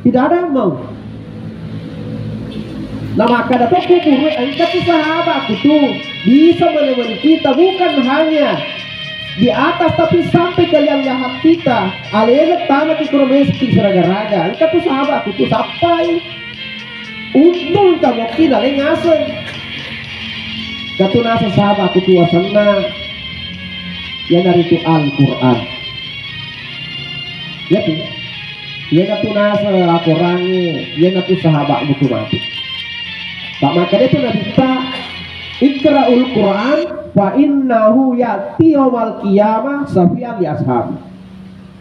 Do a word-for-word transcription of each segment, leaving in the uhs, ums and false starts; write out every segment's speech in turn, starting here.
Tidak ada yang mau. Nah, maka ada tuh kubur, engka tuh sahabat itu bisa menemani kita, bukan hanya di atas, tapi sampai ke liang lahat kita. Alena tama ki kuro meski seraga-raga. Engka tuh sahabat itu sampai untung kamu kina lengaseng. Katu nasa sahabat itu wasanna, ya dari itu Al-Quran. Ya tuh. Iyanatu naseng akorangnge, iyanatu sahaba'mu tu matu. Pak, makkedatu Nabitta, "Iqra'ul Qur'an fa innahu ya'ti yaumal qiyamah syafi'an li ashabi."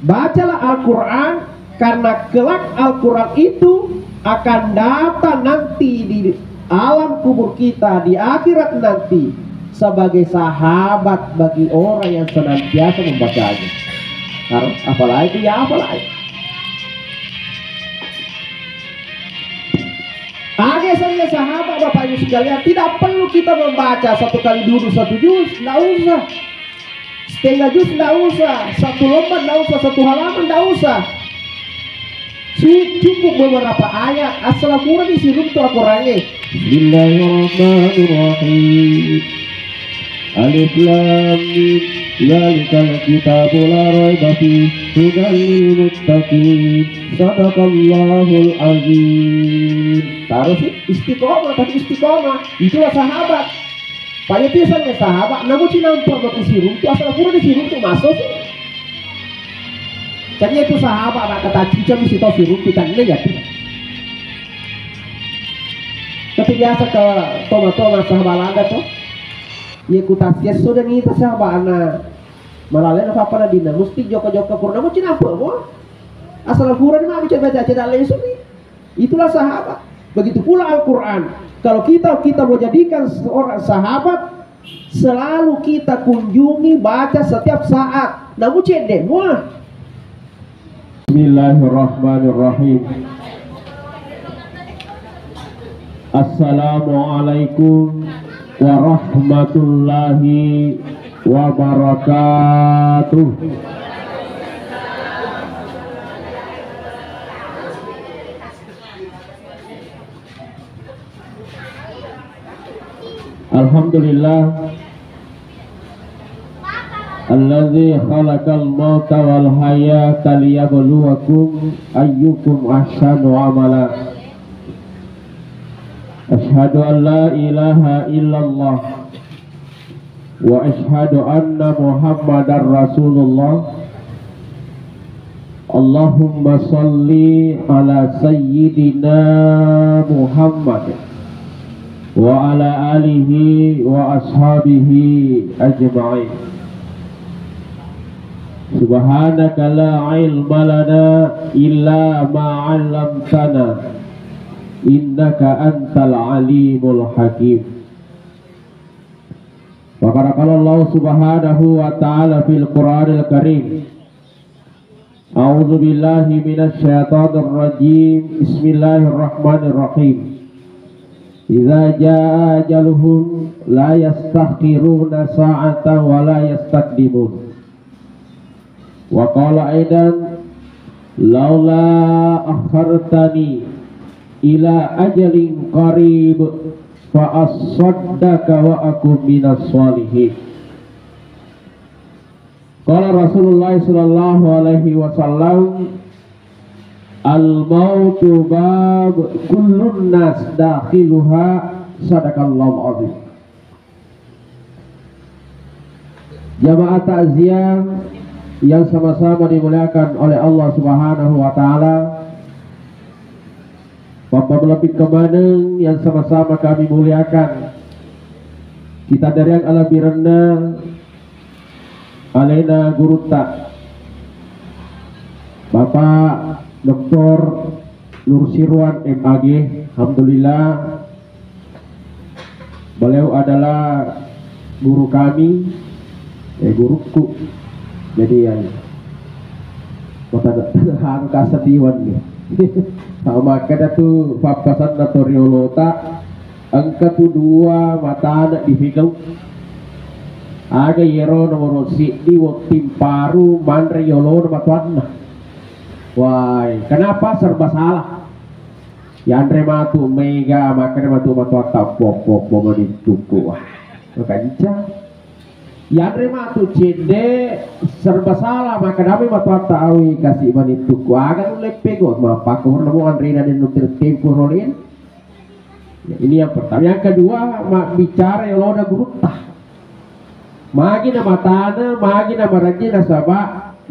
Bacalah Al-Quran, karena kelak Al-Quran itu akan datang nanti di alam kubur kita di akhirat nanti sebagai sahabat bagi orang yang senantiasa membacanya. Harus apalagi ya apalagi. Ada saja sahabat Bapak Ibu sekalian, tidak perlu kita membaca satu kali duduk satu juz, tidak usah. Setengah juz ndak usah, satu lembar ndak usah, satu halaman ndak usah. Su-, cukup beberapa ayat, asal pura disiruntu akorangnge. Bismillahirrahmanirrahim. Alif Lam Mim. Dzalikal kitabu la raiba fihi, hudan lil muttaqin. Sadaqallahul azim. Terus sih, istiqomah, tapi istiqomah. Itulah sahabat. Pale pisang ya sahabat, namu cinampe maki siruntu, asal pura disiruntu masuk sih. Jadi itu sahabat, anak kata cica mesti tahu siruntu, kan ini ya. Tapi biasa ke toma-toma sahabat Belanda tuh, ya kutasias sudah nih sahabat anak malalena apa-apa dina, mesti joko-joko pura namu cinampe mo. Asal pura ni mami coba aja tidak langsung nih. Itulah sahabat. Begitu pula Al-Quran. Kalau kita kita mau jadikan seorang sahabat, selalu kita kunjungi, baca setiap saat. Namu cedde, wah. Bismillahirrahmanirrahim. Assalamualaikum warahmatullahi wabarakatuh. Alhamdulillah. Alladzi khalaqal mauta wal hayata liyabluwakum ayyukum ahsanu amala. Asyhadu an la ilaha illallah. Wa asyhadu anna Muhammadar Rasulullah. Allahumma shalli ala sayyidina Muhammad wa ala alihi wa ashabihi ajma'in. Subhanaka la ilma lana illa ma 'allamtana, innaka antal alimul hakim. Wa qad qala Allah subhanahu wa ta'ala fil Qur'anil Karim. A'udzu billahi minasy syaithanir rajim. Bismillahirrahmanirrahim. Idza jaa ajaluhum la yastakhiruna sa'atan wa la yastaqdimun. Wa qala aidan, "Laula akhartani ila ajalin qarib fa asaddaqa wa akun minas shalihin." Qala Rasulullah sallallahu alaihi wasallam, "Al-mautu bab kullun nas dakhiluha." Sadaqallahul azim. Jamaah takziah yang sama-sama dimuliakan oleh Allah Subhanahu wa taala, Bapak Melebit Kemaneng yang sama-sama kami muliakan, kita dari yang alam birenna, alena gurutta, Bapak Doktor Nur Sirwan M A G, alhamdulillah, beliau adalah guru kami, eh, guruku. Jadi, ya, mata harus kasatiwan nih. Sama kada tu papasan atau riolota, engka tu dua mata anak di Figau. Aga yero nomor siddi wotting paru manre yolo matuanna. Wai, kenapa serba salah? Yanre matu mega, makkeda matu matu atta poppo-poppo manittuku. Wah, kencang. Yanre matu cedde serba salah, makkeda matu atta awi kasi manittuku. Aga nulle pego, mappakko purna mo anrena den nutir tempo rolin. Ya, ini yang pertama. Yang kedua, ma-, bicara yolona gurutta. Magi na matana, magi na marajji nasaba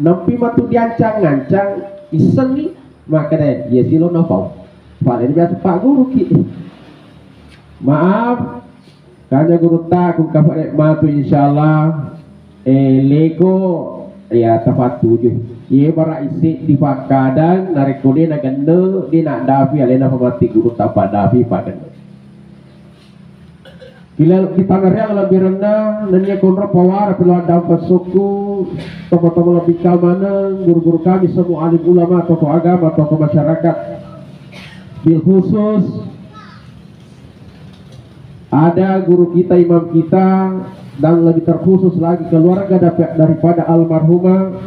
nempi matu diancang-ancang issengi. Makkeda, iya silo napau. Pada ini biasa Pak Guru ki. Maaf, kanya gurutta, ku kapare matu insyaallah. Eh, leko, ya, tepat tujuh. Ye bara isi di pakkadang, narekko de nagenne, de naddapi alena pamati gurutta paddapi pagenne. Kila kita ngeriang lebih rendah, nennia konro pawara pelu ada pesukku, tokoh-tokoh lebih keamanan, guru-guru kami semua alim ulama, tokoh agama, tokoh masyarakat. Bil khusus, ada guru kita, imam kita, dan lebih terkhusus lagi keluarga dap-, daripada almarhumah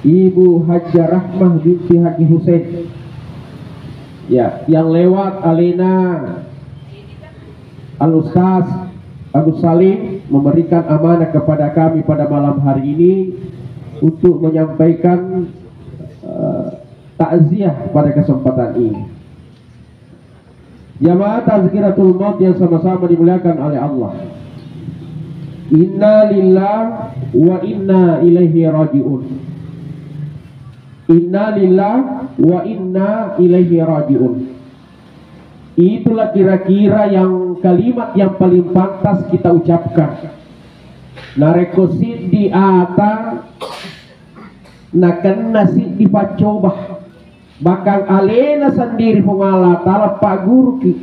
Ibu Hajjah Rahmah binti Haji Hussein. Ya, yang lewat alena Al-Ustaz Agus Salim memberikan amanah kepada kami pada malam hari ini untuk menyampaikan, eh, takziah pada kesempatan ini. Jamaah tazkiratul maut yang sama-sama dimuliakan oleh Allah. Inna lillah wa inna ilaihi raji'un. Inna lillah wa inna ilaihi raji'un. Itulah kira-kira yang kalimat yang paling pantas kita ucapkan. Narekko siddi ata nakenna siddi paccoba, bahkan alena sendiri Puang Allah Ta'ala pagguruki.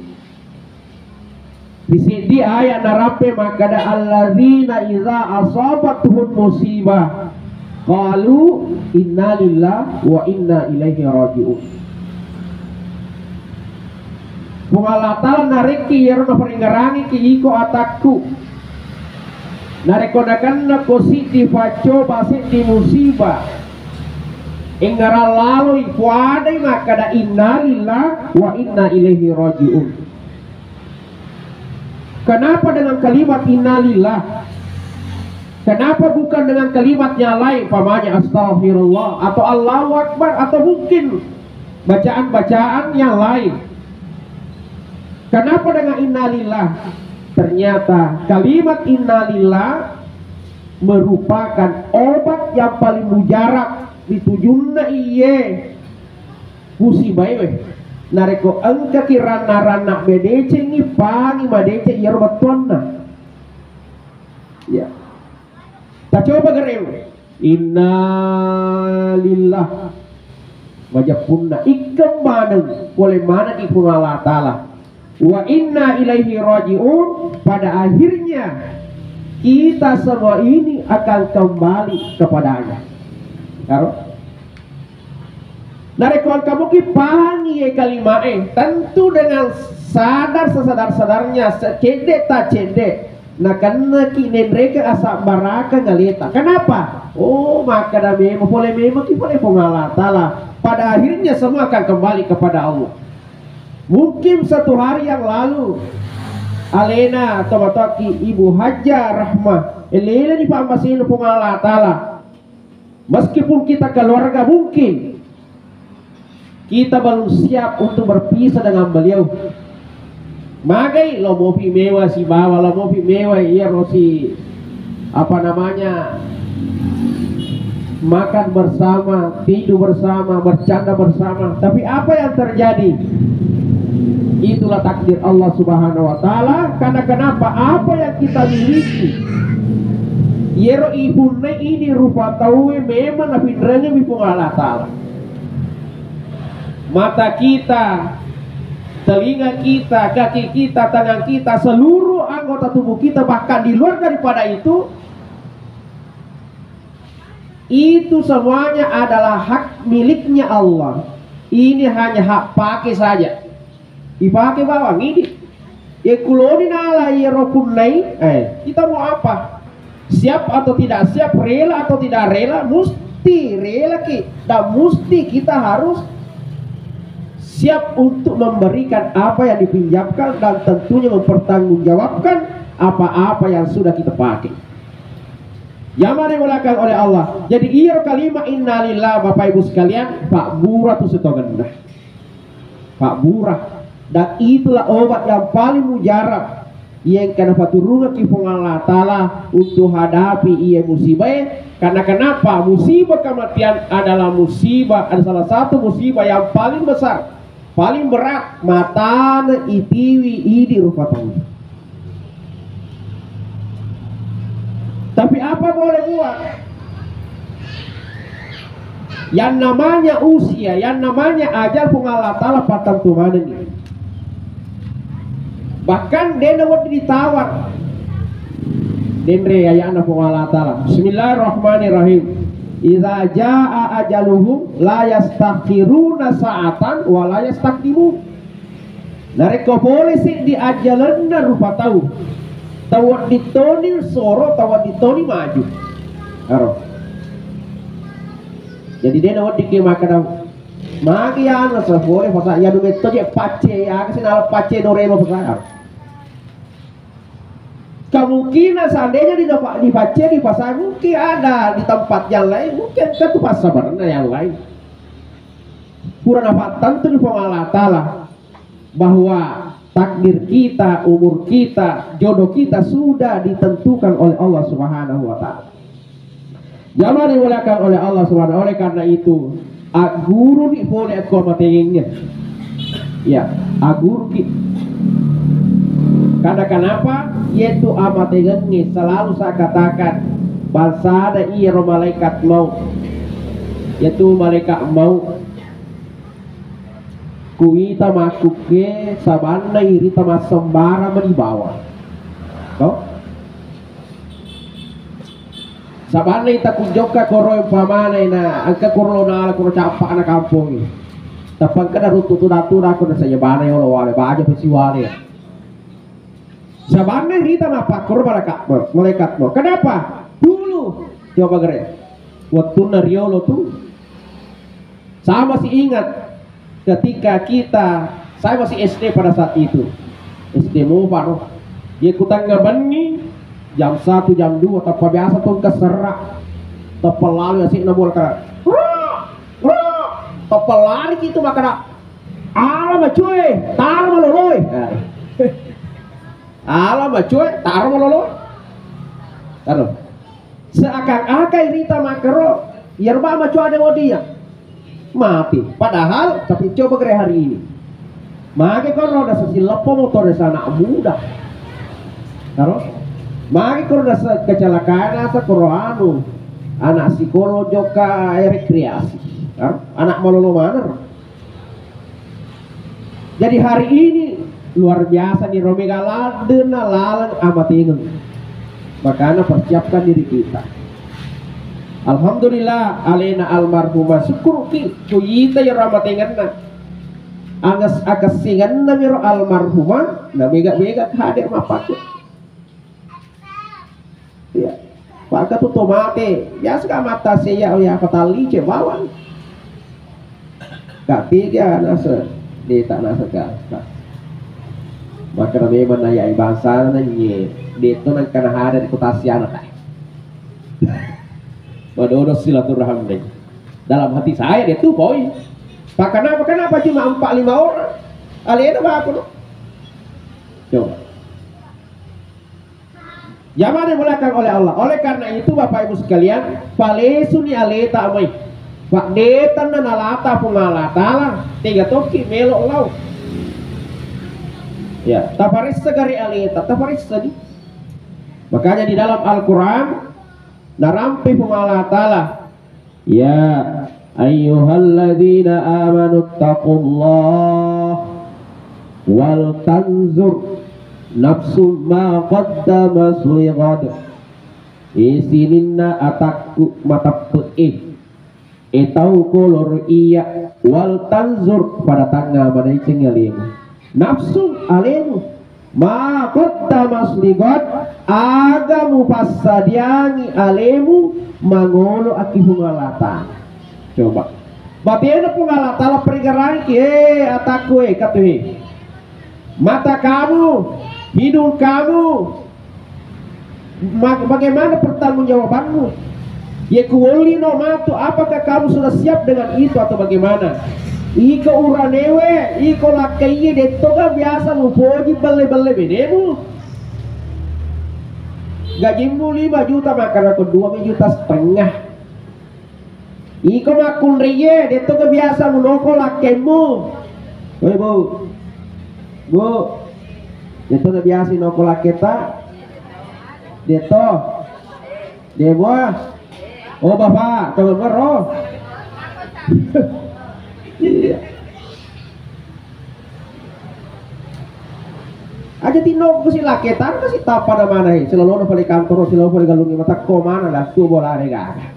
Di siddi ayat narampe makkeda, "Alladzina idza asabatuhum musibah, qalu inna lillah wa inna ilaihi raji'un." Puang Allah Ta'ala narekki iyaro naparingerangiki iko atakku. Narekko nakenna ko siddi paccoba, siddi musibah, engara laloi puadai makkeda, "Inna lillah wa inna ilaihi raji'un." Kenapa dengan kalimat innalillah? Kenapa bukan dengan kalimat yang lain, umpamanya astagfirullah atau Allahu Akbar atau mungkin bacaan-bacaan yang lain? Kenapa dengan innalillah? Ternyata kalimat innalillah merupakan obat yang paling mujarab ditujunna iye musibaewe. Narekko engkaki ranna-ranna madecengngi, pangi madeceng iyaro bettuanna. Ya. Tacoba gerewe. Inna lillah. Majeppunna ikkeng maneng, pole maneng ki Puang Allah Ta'ala. Wa inna ilaihi raji'un, pada akhirnya kita semua ini akan kembali kepadanya. Karo? Narekko engka muki pahangi ye kalimae, tentu dengan sadar sesadar-sadarnya, secedde tak cedde, nakennaki nenreke asabbaraka ngaleta. Kenapa? Oh, makkeda memang, pole memang ki pole Puang Allah Ta'ala. Pada akhirnya semua akan kembali kepada Allah. Mungkin satu hari yang lalu, alena tomatoaki Ibu Hajjah Rahmah, elele ni pammasena Puang Allah Ta'ala. Meskipun kita keluarga, mungkin kita belum siap untuk berpisah dengan beliau. Magai lo mopi mewa sibawa, lo mopi mewa iyaro si, apa namanya, makan bersama, tidur bersama, bercanda bersama. Tapi apa yang terjadi? Itulah takdir Allah Subhanahu wa Ta'ala. Karena kenapa? Apa yang kita miliki, iyaro ipunnai ini rupa tauwe memang napinrengngi Puang Allah Ta'ala. Mata kita, telinga kita, kaki kita, tangan kita, seluruh anggota tubuh kita, bahkan di luar daripada itu, itu semuanya adalah hak miliknya Allah. Ini hanya hak pakai saja. Ipake bawang ini. Ye kuloni nala iyaro punnai, eh, kita mau apa? Siap atau tidak siap, rela atau tidak rela, mus-, Musti relaki dan musti kita harus siap untuk memberikan apa yang dipinjamkan dan tentunya mempertanggungjawabkan apa-apa yang sudah kita pakai. Jamaah yang dimuliakan oleh Allah. Jadi, iya kalimat innalillah, Bapak Ibu sekalian, Pak Bura tu setongenna. Pak Bura. Dan itulah obat yang paling mujarab yang kena paturunaki Puang Allah Ta'ala untuk hadapi iya musibah. Karena kenapa? Musibah kematian adalah musibah, adalah salah satu musibah yang paling besar, paling berat, matana itiwi idi rupa tau. Tapi apa boleh buat? Yang namanya usia, yang namanya ajal, Puang Allah Ta'ala pattentu manenni. Bahkan dena wedding ditawar. Denre ayana Puang Allah Ta'ala. Bismillahirrahmanirrahim. Idza jaa ajaluhum la yastakhiruna sa'atan wa la yastaqdimun. Narekko pole seddi ajjalenna rupa tau, tau wedding toni soro, tau wedding toni maju. Aro. Jadi dena wedding ke makkeda, magi anu sapole pasa, ya du metto je pacce, ya kasi nala pacce dorelo pasa. Kemungkinan seandainya di, dipacce di pasar, mungkin ada di tempat yang lain, mungkin kan tu pasar yang lain. Pura napattentu di Puang Allah Ta'ala bahwa takdir kita, umur kita, jodoh kita sudah ditentukan oleh Allah Subhanahu wa Ta'ala. Jamaah dimuliakan oleh Allah Subhanahu. Oleh karena itu, agguru ni pole akko amatengengnge. Ya, agguru ki. Karena kenapa? Yaitu amatengengnge selalu saya katakan, bangsana iyaro malaikat maut. Yaitu malaikat maut. Kuita makkukke sabanna irita massembara mani bawang. To? Sabanna ita kujokka koro umpamana ina engka koro lo nala koro cappa na kampongi. Tappa engka na ruttu tuda-tuda ko na saya bana yolo wale baja pesi wale. Sabanna rita mappakkoro malaikat mo, malaikat mo. Kenapa? Dulu coba gere. Waktunna riolo tu Saya masih ingat ketika kita, saya masih S D pada saat itu. S D mopa ro. Ye ku tengnga benni, jam satu, jam dua, tappa biasa tu engka serra. Tappa lalo ya sik na bola kara. Tappa lari kitu makkeda, "Ala macoe, taro maloloe." Nah. "Ala macoe, taro maloloe." Taro. Seakan-akan rita makkero, iyaro bama cuade wedding iya mati. Padahal, tapi coba gere hari ini. Mage koro dasa sileppo motoro dasa anak muda. Karo? Mage koro dasa kecelakaan asa koro anu, anak sikolo jokka rekreasi. Karo? Anak malolo maneng. Jadi hari ini luar biasa ni, ro mega laddenna laleng amatengeng. Makana persiapkan diri kita. Alhamdulillah, alena almarhumah, sukkuruki, ku ita iyaro amatengenna. Anges-, akessingenna miro almarhumah, na mega-mega hadir mappake. Iya. Maka tu to mate, biasa ka mata seya ya patalli ce bawang. Ka tiga nase, deta nase ka. Maka na memang na ya bangsana na nye, deto nang kana hada di kota siana ta. Madodo silaturahmi. Dalam hati saya dia tu poi. Pak, kenapa, kenapa cuma empat lima orang? Alena apa no? Coba. Jamaah dimuliakan oleh Allah. Oleh karena itu, Bapak Ibu sekalian, palesuni aleta mai. Pak, detanna nalata Puang Allah Ta'ala, tega tokki melo lao. Ya, taparessa gare aleta, taparessa di. Makanya di dalam Al-Quran, narampe Puang Allah Ta'ala, "Ya ayyuhalladzina amanu taqullah wal tanzur nafsum ma qaddamat lighad." E sininna atakku mateppe'e, e tau koloro iya, wal tanzur, pada tangnga manaiceng alemu. Nafsu alemu. Ma qaddamat li ghad, aga mupassadiangi alemu mangolo akki Puang Allah Ta'ala. Coba. Batena Puang Allah Ta'ala peregerangki, eh, atakku, eh, katu, eh. Mata kamu, hidung kamu, ma-, bagaimana pertanggungjawabanmu? Ye kuwollino matu, apakah kamu sudah siap dengan itu atau bagaimana? Iko uranewe, iko lakkaiye, dettoga biasa mupoji belle-belle benemu. Gajimmu lima juta, makkadako dua juta setengah. Iko makkunraiye, dettoga biasa munoko lakkemmu. Woi, Bu. Bu. Dettoga biasa noko lakketa? Detto. Debo. Oh, Bapak, kalau ngero. Iya. Aja tinno ko si lakketa, si tappa na mana, eh. Silolona pale kantoro, silolona pale galungnge, matakko mana, lattu bolare gaga.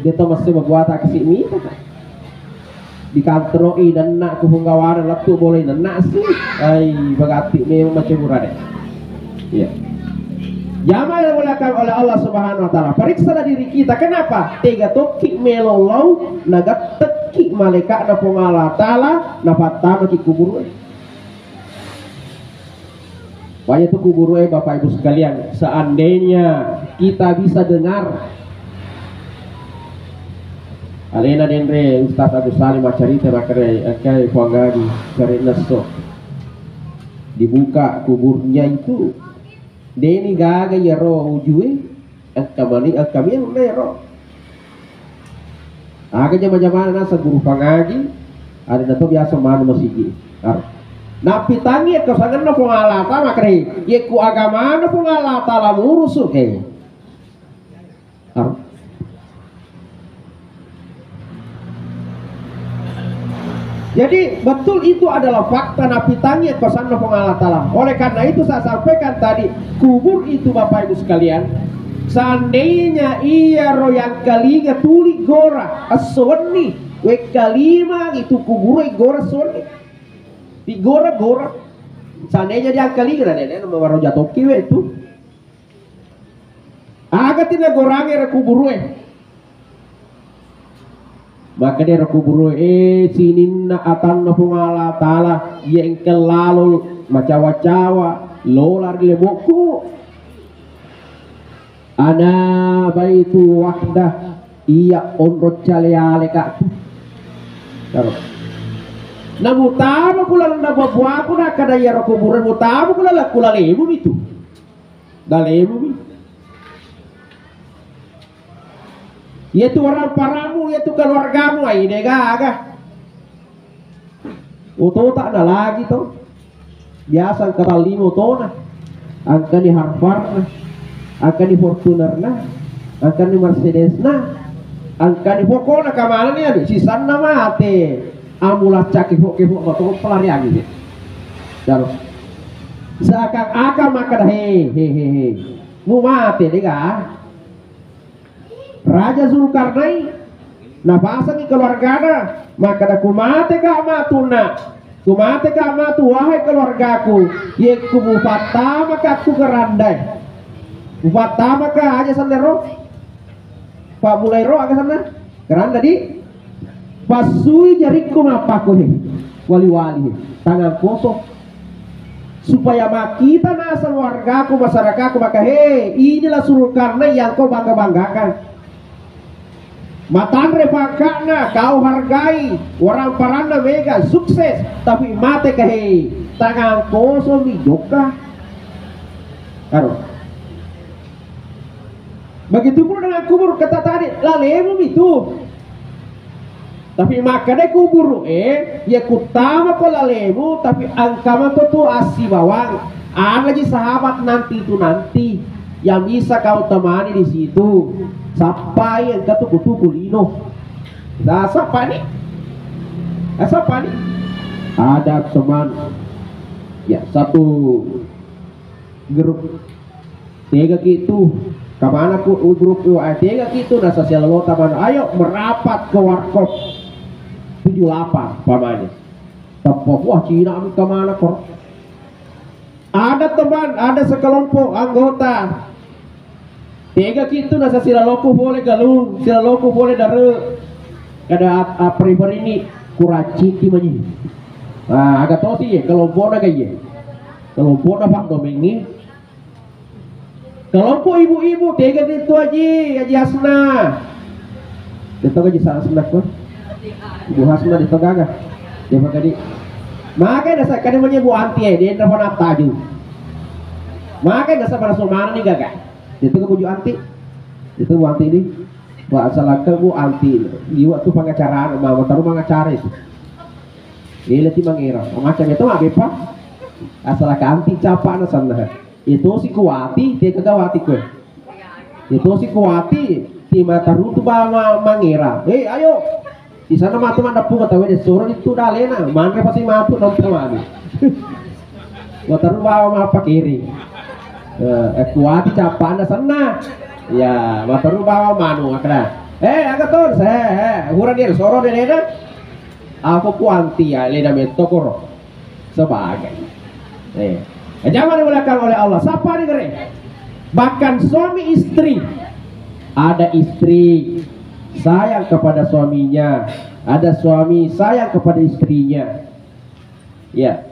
Dia to masse mabuata kasi mita. Di kantoro i nenna ku punggawana, lattu bola i nenna si. Ai, bagatti memang macam murah deh. Iya. Jamaah yang dimuliakan oleh Allah Subhanahu wa Ta'ala, periksalah diri kita. Kenapa? Tega tokki melo lao, nagattekki malaikatna Puang Allah Ta'ala, napattamaki kuburu. Banyak tuh kuburu, eh, Bapak Ibu sekalian. Seandainya kita bisa dengar, alena denre Ustaz Agus Salim macarita, makare, engkai Puang Adi, kare nesso. Dibuka kuburnya itu, deni gaga yaro ujue, engka mani, engka miang nero. Aga jama-jamana naseng guru pangaji, ada nato biasa manu masigi. Ar. Napitangi kesanganna Puang Allah Ta'ala, makre, ye ku agamana Puang Allah Ta'ala murusu ke. Ar. Jadi betul itu adalah fakta, napitangi kesanna Puang Allah Ta'ala. Oleh karena itu saya sampaikan tadi, kubur itu Bapak Ibu sekalian, seandainya iyaro yang kalinga tuli gora, esso wenni, wekkalima itu kubur gora esso wenni. Di gora-gora. Seandainya dia kalinga, nenek mau jatoki we itu. Aga tina gorange ro kuburue. Makkeda ro kuburue, eh, sininna atanna Puang Allah Ta'ala, iya engka lalo macawa-cawa, lola ri lebokku. Ana baitu wahda, iya onro cale-ale ka. Karo. Namutama kula nanda babuaku, nakkeda iya ro kuburue, mutama kula la-, kula lemu mitu. Dalemumi. Iyatu waramparamu, iyatu keluargamu, ai de gaga. Otota na lagi to. Biasa engka tallima otona. Engkani Harvarna, engkani Fortunerna, engkani Mercedesna, engkani pokona kamanani anu, sisanna mate. Amulaccaki fokke fok mato pelariangi de. Jaro. Seakan-akan makkeda, "He, he, he, he. Mu mate dega?" Raja Zulkarnain napasangi keluargana, makkeda, "Ku mate ka matu, nak. Ku mate ka matu, wahai keluargaku. Yekku mupattama ka ku kerandai. Mupattama ka aja sennero." Pammulai ro aga senna? Keranda di passui jarikku mappaku he. Wali-wali he. Tangan kosong. Supaya makkita naseng wargaku, masyarakatku, maka he, inilah Zulkarnain yang kau bangga-banggakan. Matanre pangkatna, kau hargai, waramparanna mega, sukses, tapi mate ka he, tangan kosong mi jokka. Karo. Begitupun dengan kubur, kata tadi, lalemu mitu. Tapi makkeda kuburu e, ya kuttama ko lalemu, tapi engka mako tu asibawang. Ada ji sahabat nanti itu nanti yang bisa kau temani di situ. Sappai engka tuku-tuku lino. Nah, sappa ni? Nah, sappa ni? Ada teman, ya, satu grup. Tega ki tu, kamana ku grup tu, ah, tega ki tu, nasa sialolota mana, ayo merapat ke warkop tujuh delapan, pamanya. Teppo, wah, Cina mi kamana ko. Ada teman, ada sekelompok anggota. Tega kitu nasa silaloku pole galung, silaloku pole dare. Kada ap-, apri-prini kuracciki mani. Ah, aga tosi ye, kelompokna ga ye. Kelompokna Pak Domengi. Kelompok ibu-ibu, tega itu Haji, Haji Hasna. Itu Haji Hasna ko. Ibu Hasna itu gaga. Dia pakai di. Makai nasa kada mani Bu Anti e, dia napa nataju. Makai nasa pada somana ni gaga. Itu ke Bu Anti. Itu Bu Anti ni. Wa asalaka Bu Anti. Iwa tu pengacara, ma taru mangacara itu. Dia lagi mangira. Macam itu ma bepa. Asalaka Anti capa na sana. Itu si kuati, tega gawati kue. Itu si kuati, ti matarutu ba ma-, mangira. Eh, ayo. Di sana matu mandappu kata wede soro itu dalena. Manre pasti matu nonton mani. Mataru bawa mapakiri. Eh, eh, kuati capana senna. Ya, mataru bawa manu akra. Eh, aga ton, eh, eh, hura dia soro dalena. Aku kuanti ya, lena metokoro. Sebagai. Eh. Jangan dimuliakan oleh Allah. Siapa nih, Gere? Bahkan suami istri. Ada istri sayang kepada suaminya. Ada suami sayang kepada istrinya. Ya.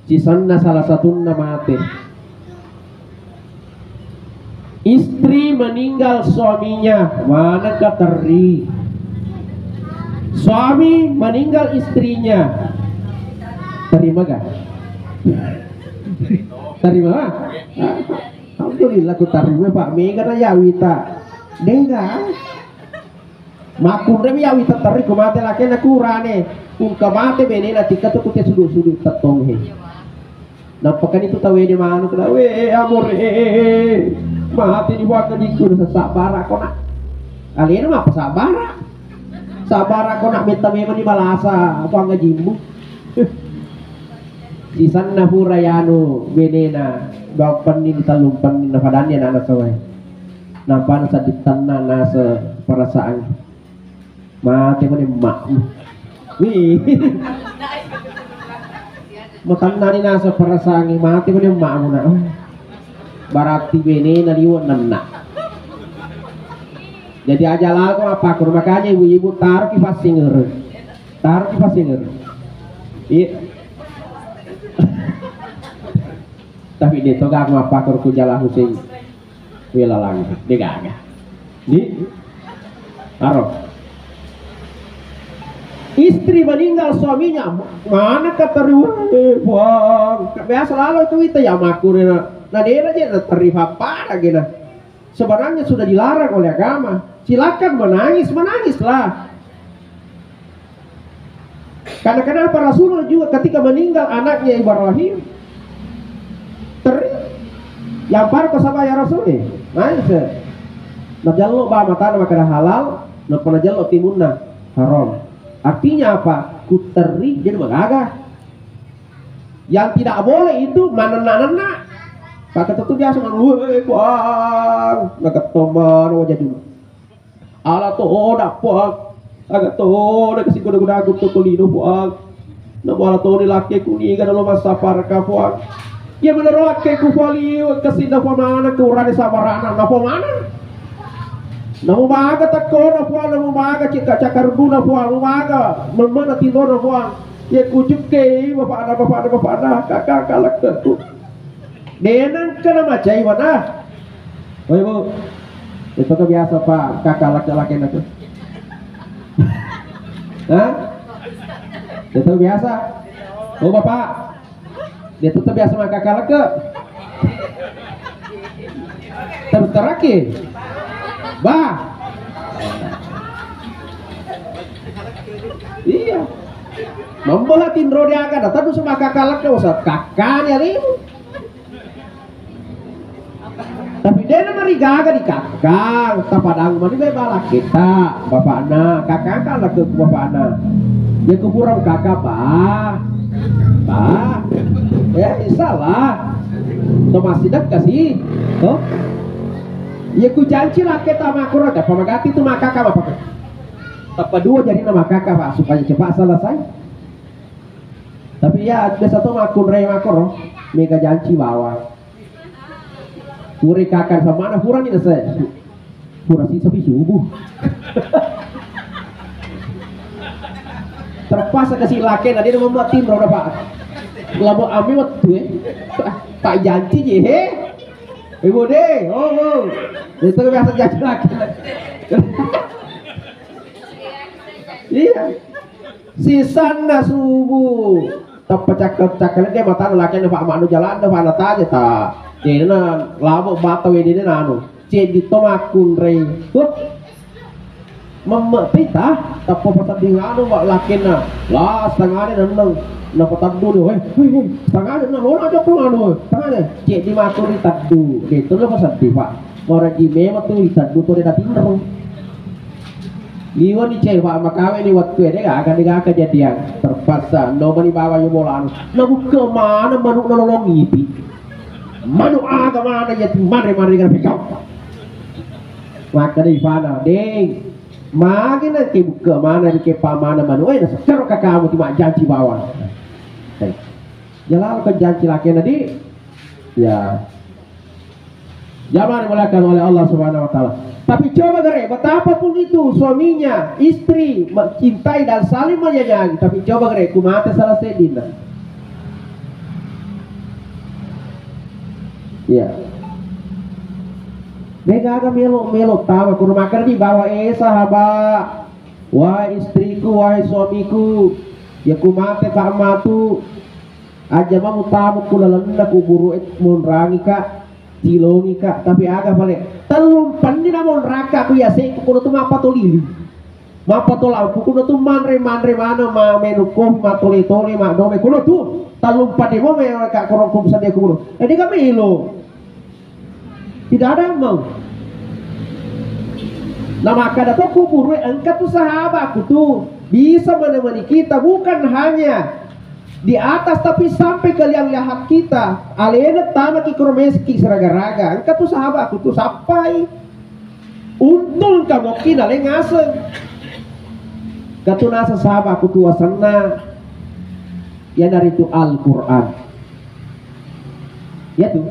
Sisanna salah satunna mate. Istri meninggal suaminya, manengka terri. Suami meninggal istrinya. Terima gak? Terima, Pak? Alhamdulillah, ku terima, Pak. Mega na yawita. Dega. Makkunremi yawi tetteri ku mate lakena kurane. Ungka mate benena tikka tu kute sudu-sudu tettong he. Nappakani tu tawede manuk na, "We, amore, mate ni buang dikku, sabbara kona." Alena mappa sabbara? Sabbara kona metta memang ni malasa buang jimmu. Sisanna pura yanu benena, dua penni, tellung penni, napadanni anak-anak sawai. Nappa nasedding tenna nase perasaan. Mate mani emmakmu. Wih. Matenna ni nase perasaan, mate mani emmakmu nak. Berarti benena liwe' nenna. Jadi aja lako apa kur, makanya ibu-ibu taruh ki pasingere. Taruh ki pasingere. Iya. Tapi dia toga aku apa kur ku jalan Hussein. Welalang, degaga. Di? Aro. Istri meninggal suaminya, mana kata, "Weh, Bang." Biasa lalu itu kita ya makure na. Nah, dia aja na terima apa lagi nah. Sebenarnya sudah dilarang oleh agama. Silakan menangis, menangislah. Karena kenapa Rasulullah juga ketika meninggal anaknya Ibrahim, teri, yang paru ke sama ya Rasul, eh, nangis, eh. Najallo ba matana makkeda halal, nappa najallo timunna haram. Artinya apa? Ku teri, jadi magaga. Yang tidak boleh itu manenna-nenna. Kata tentu biasa, "Weh, Bang, nagetto mano wajah dulu." Ala toda, Puang. Aga toda kasi goda-godaku to tolino, Puang. Namo ala toni lakkeku niga nalo massaparaka, Puang. Iya menero lakkeku, Puang, liwe' kasi na pamana ke urane sabarana na pamana. Namo maga takkona, Puang, namo maga cika-, cakaruduna, Puang, namo maga memmena tindona, Puang. Iya kujukke bapakna, bapakna, bapakna, kakak, kakak lakkeku. Denang kena macai mana? Oi, Bu. Itu kan biasa, Pak, kakak laki-laki itu. Hah? Itu biasa. Oh, Bapak. Dia tuh biasa mah kakak laki. Terus terakhir. Bah. Iya. Membelah tinro dia kan, datang tuh sama kakak laki, usah kakaknya nih. Tapi dena marigaga di kakang, tapadang mani be bala kita, bapakna, kakang kan laki ku bapakna. Ya kuburan kakak, bah. Bah. Ya, insya Allah. To masih dekat sih. To. Ya ku janji laki tama kurang, apa magati tu makaka apa? Apa dua jadi nama kakak, Pak, supaya cepat selesai. Tapi ya biasa to makkunrai makkoro, mega janci bawang. Pura kakang samana purani nase. Pura sisa pi subuh. Terpaksa kasi lakena, de' membuat timro dapat. Labo ami wettu e. Tak janci je he. Ibu de, oh, oh. Itu biasa janci lakena. Iya. Sisanna subuh. Tappa cakka-, cakka de' matana lakena, Pak, manu jalanna, Pak, nataja ta. Dena labo bata wedene nanu. Ceddi to makkunrai. Huh. Memme pita, tappa pasedding anu, Pak, lakena. La, setengahnya nenneng. Napataddu ni, weh, weh, weh, setengahnya nenneng, lona aja ko anu, setengahnya. Ceddi makkunrai taddu. Itu lo pasedding, Pak. Maraji memang tu taddu to de' tatinro. Liwani cewek makawe ni wettu e, de' gaga, de' gaga kejadian. Terpaksa no mani bawa yo bola anu. Nabukka mana manuk nolong ipi. Manuk aga mana ya tu mare-mare gara pekau. Maka de' ifana, deng. Mage na ke bukka mana, ke pa mana manuk. Eh, nasekkero kakamu ti majanci bawang. Hei. Jalal ko janci lakena di. Ya. Jamaah dimuliakan oleh Allah Subhanahu wa Ta'ala. Tapi coba gare, betapapun itu suaminya, istri mencintai dan saling menyayangi, tapi coba gare, ku mate salah sedina. Iya. Mega aga melo-melo tama, kudu makan di bawah, eh, sahabat. Wahai istriku, wahai suamiku, ya ku mate ka matu. Aja mamo tamu ku lalenna kuburu e, monrangi ka, cilongi ka, tapi aga pale. Tellumpenni na monraka ku yase ku kono tu mappato lili. Mappato lampu kono tu manre-manre maneng, ma menu kopi, matole-tole, madome kono tu. Tellumpenni mo me ka korong ku sadia ku kono. Jadi kami lo. Tidak ada yang mau. Nah, maka ada to kuburu e, engka tu sahabatku tu bisa menemani kita, bukan hanya di atas, tapi sampai ke liang lahat kita. Alena tama ki kromeski seraga-raga. Engka tu sahabatku tu sappai. Untung kamu kina le ngaseng. Katu nasa sahabatku tu asenna. Iyanaritu Al-Quran. Ya tu.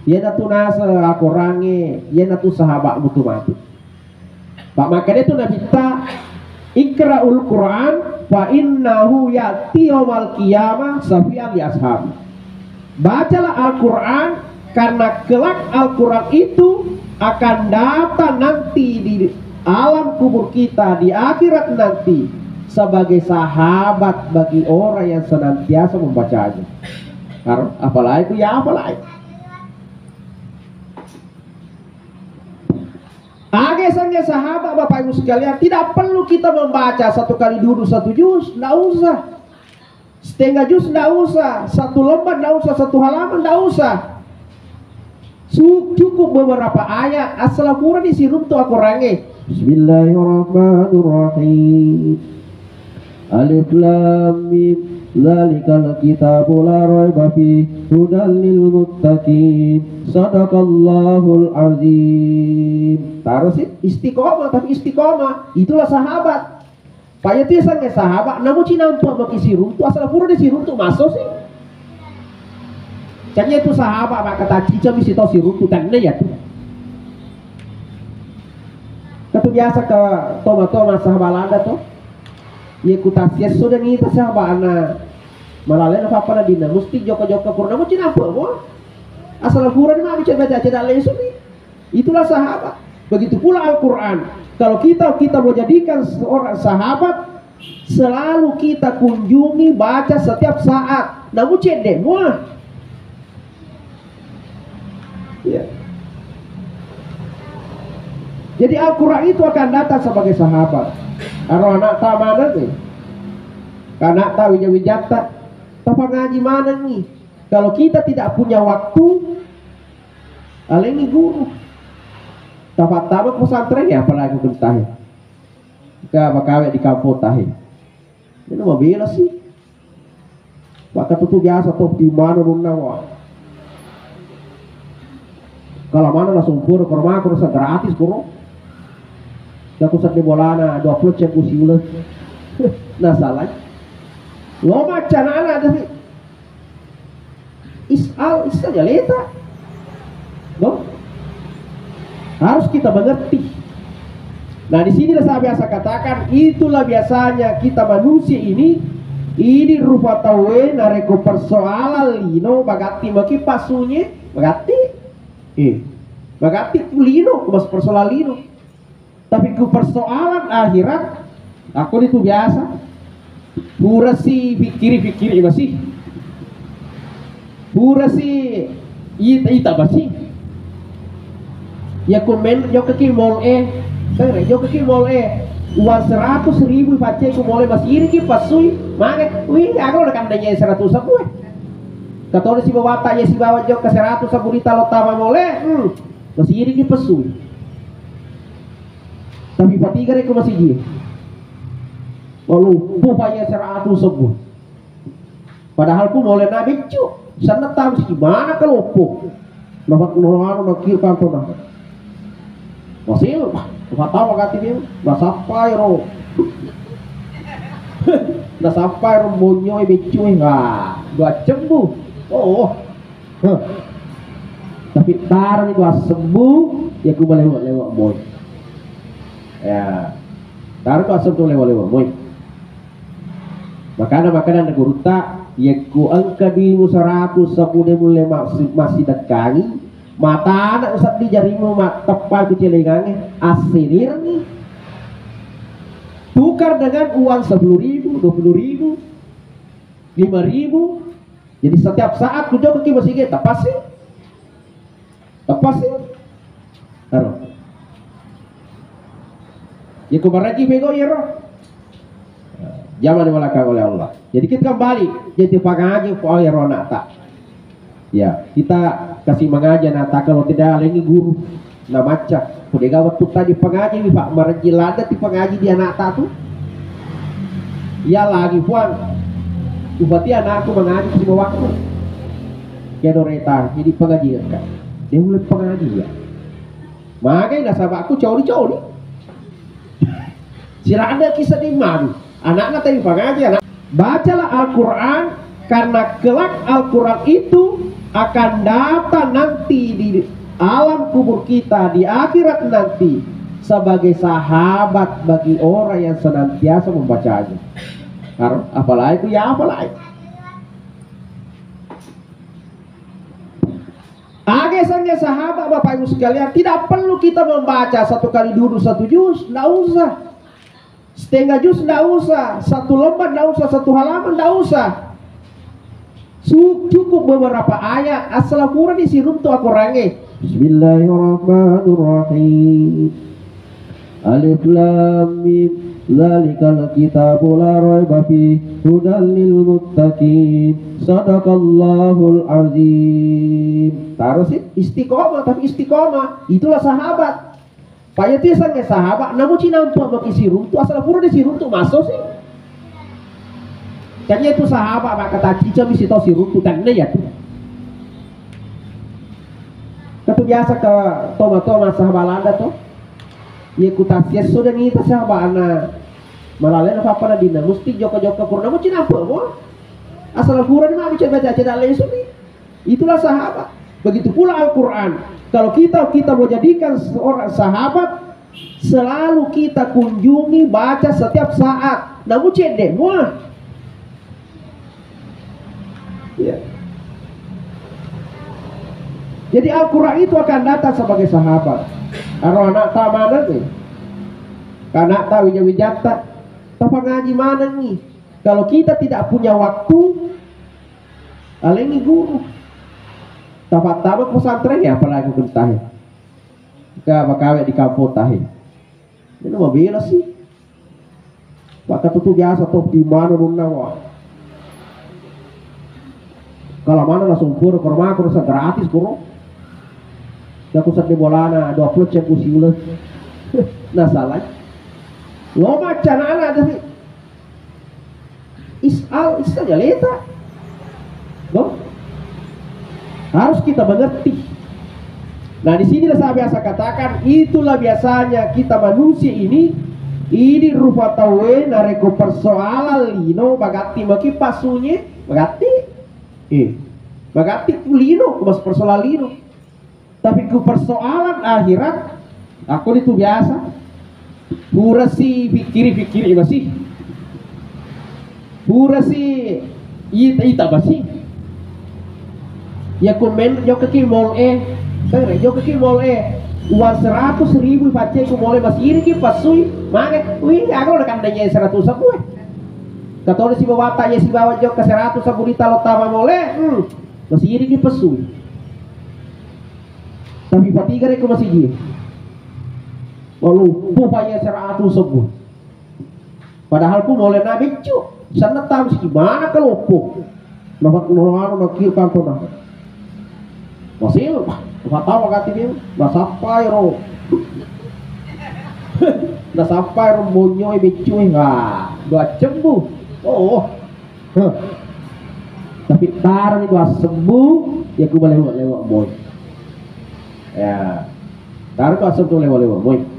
Iyanatu nasa akorangnge, iyanatu sahabatmu tu matu. Pak makanya tu Nabitta, "Iqra'ul Quran fa innahu ya'ti yaumal qiyamah syafi'an li ashabi." Bacalah Al-Quran, karena kelak Al-Quran itu akan datang nanti di alam kubur kita, di akhirat nanti, sebagai sahabat bagi orang yang senantiasa membacanya. Har-, apalagi ku ya, apalagi. Aga sange sahabat, Bapak Ibu sekalian, tidak perlu kita membaca satu kali duduk satu juz, ndak usah. Setengah juz ndak usah, satu lembar ndak usah, satu halaman ndak usah. Su-, cukup beberapa ayat, asal pura disiruntu akorangnge. Bismillahirrahmanirrahim. Alif Lam Mim. Dzalikal kitabu la raiba fi, hudal lil muttaqin. Sadaqallahul azim. Terus istiqomah, tapi istiqomah. Itulah sahabat. Pak, ya tu sange sahabat, namu cinampe maki siruntu, asal pura di siruntu masuk sih. Canya itu sahabat, maka tak cica misi tau siruntu, tanne ya tu. Katu biasa ke toma-toma sahabat landa tu. Ye ku tasiesso de' nita siaba ana malalena pappa na dina, musti jokka-jokka pura, namu cinampe mo. Asal pura ni mabbicara baca-baca dalle suni. Itulah sahabat. Begitu pula Al-Quran. Kalau kita, kita mau jadikan seorang sahabat, selalu kita kunjungi, baca setiap saat. Namu cedde mo. Ya. Jadi Al-Quran itu akan datang sebagai sahabat. Aro anak ta maneng ni. Anak ta wija-wijatta. Tapangaji maneng ni. Kalau kita tidak punya waktu, alengi guru. Tapattama pesantren ya, apalagi ku tahe. Ka makawe di kampung tahe. Ini mabela sih. Maka tutu biasa to di mana nunna wa. Kalau mana langsung pura, kalau mako rasa gratis pura. Aku sedde bolana dua puluh cek usiula. Nah, salah. Lo macca anak-anak tapi Is'al, is'al ya leta. Loh? Harus kita mengerti. Nah, di sinilah saya biasa katakan, itulah biasanya kita manusia ini, ini rupa tauwe narekko persoalan lino, bagatti maki pasunye, bagatti. Eh, bagatti lino, mas persoalan lino. Tapi ku persoalan akhirat, aku itu biasa. Pura si pikiri-pikiri masih. Pura si ita-ita masih. Ya komen jokka ki mall e. Kan jokka ki mall e. Uang seratus ribu pace ku mall e masih ini ki pasui. Mage, wih, aku udah kandanya seratus ribu. Katone si bawa tanya si bawa jokka seratus ribu di talo tama mall e. Hmm. Masih ini ki pasui. Tapi patiga rekko masigi. Maloppo paya seratus sebbu. Padahal ku mole na beccu. Sanna tahu si mana ke loppo. Nama nolano na kiri kantona. Masih, matawa kati dia. Nasappai ro. Nasappai ro bonyo beccu. Wah, dua cembu. Oh. Huh. Tapi taroni dua sebbu, ya ku malewa-lewa moi. Ya. Taroni dua sebbu lewa-lewa moi. Makana, makana na gurutta, ya ku engka dimu seratus sebbu de mulle massi-, massidekkangi, matana usaddi jarimu ma-, teppa ku celengange, assirirni. Tukar dengan uang sepuluh ribu, dua puluh ribu, lima ribu, Jadi setiap saat ku jokka ki masigi, tepassi. Tepassi. Ero. Ya ku maraji bego iyaro. Jaman malakang oleh Allah. Jadi kita kembali, jadi pangaji ko iyaro anakta. Ya, kita kasih mangaji anakta, kalau tidak alengi guru. Na macca, ko dega wettu tadi pangaji mi, Pak, marejji ladde ti pangaji di anakta tu. Ya lagi, Puang. Upati anakku mangaji sima waktu. Kedo reta, jadi pangaji ka. Dia mulai pangaji ya. Magai nasabakku coli-coli. Sirada kisah di madu. Anakna tadi pangaji, anak. Bacalah Al-Quran, karena kelak Al-Quran itu akan datang nanti di alam kubur kita, di akhirat nanti, sebagai sahabat bagi orang yang senantiasa membacanya. Har-, apalagi itu ya, apalagi. Aga sange sahabat, Bapak Ibu sekalian, tidak perlu kita membaca satu kali duduk satu juz, ndak usah. Setengah juz ndak usah, satu lembar ndak usah, satu halaman ndak usah. Su-, cukup beberapa ayat, asal pura disiruntu akorangnge. Bismillahirrahmanirrahim. Alif Lam Mim. Dzalikal kitabu la raiba fih, hudal lil muttaqin. Sadaqallahul azim. Taruh sih, istiqomah, tapi istiqomah. Itulah sahabat. Paya tu sange sahabat, namu cinampa maki siruntu, asal pura disiruntu, maso sih. Kan iya tu sahabat, maka tacica misi tau siruntu, kan iya tu. Katu biasa ke toma-toma sahabat lada tu. Iya ku tasias sudah nita sahabat ana. Malalena papa na dina, musti joko-joko pura, namu cinampa mo. Asal pura ni mami coba aja dah lesu ni. Itulah sahabat. Begitu pula Al-Quran. Kalau kita, kita mau jadikan seorang sahabat, selalu kita kunjungi, baca setiap saat. Namu cedde mua. Ya. Jadi Al-Quran itu akan datang sebagai sahabat. Aro anakta manengngi. Anakta wija-wijatta. Tapangaji manengngi. Kalau kita tidak punya waktu, alengi guru. Tapattama pesantren ya, apalagi ku tahe. Ka makawe di kampung tahe. Ini mabela sih. Maka tutu biasa to di mana nunna wa. Kalau mana langsung pura ke rumah, aku rasa gratis kuro. Ya aku sedih bolana dua puluh cek usiula. Nah salah. Lo macam anak tapi Is'al, is'al ya leta. No? Harus kita mengerti. Nah, di sinilah saya biasa katakan, itulah biasanya kita manusia ini, Idi rupa tauwe narekko persoalan lino, magatti maki passunye, magatti. Eh, magatti ku lino, ku mas persoalan lino. Tapi ku persoalan akhirat, aku itu biasa. Pura si pikkiri-pikkiri masih. Pura si ita-ita masih. Ya komen, jokka ki mall e. Tengre, jokka ki mall e. Uang seratus ribu pacce ku mall e, masih ini ki pasui. Mage, wih, aku udah kandanya seratus ribu e. Katone si bawa tak ya si bawa jokka seratus ribu di talo tama mall e. Hmm. Masih ini ki pasui. Tapi patiga reko masigi. Walu, bupa ya seratus sebbu. Padahal ku mole na beccu. Sana tahu si mana kelopo. Nomor nomor anu nakir kantor na. Masih, tahu kati dia. Nasappai ro. Nasappai ro bonyo beccu. Wah, dua cembu. Oh. Huh. Tapi taroni dua sebbu, ya ku malewa-lewa boy. Ya. Taroni dua sebbu lewa-lewa boy.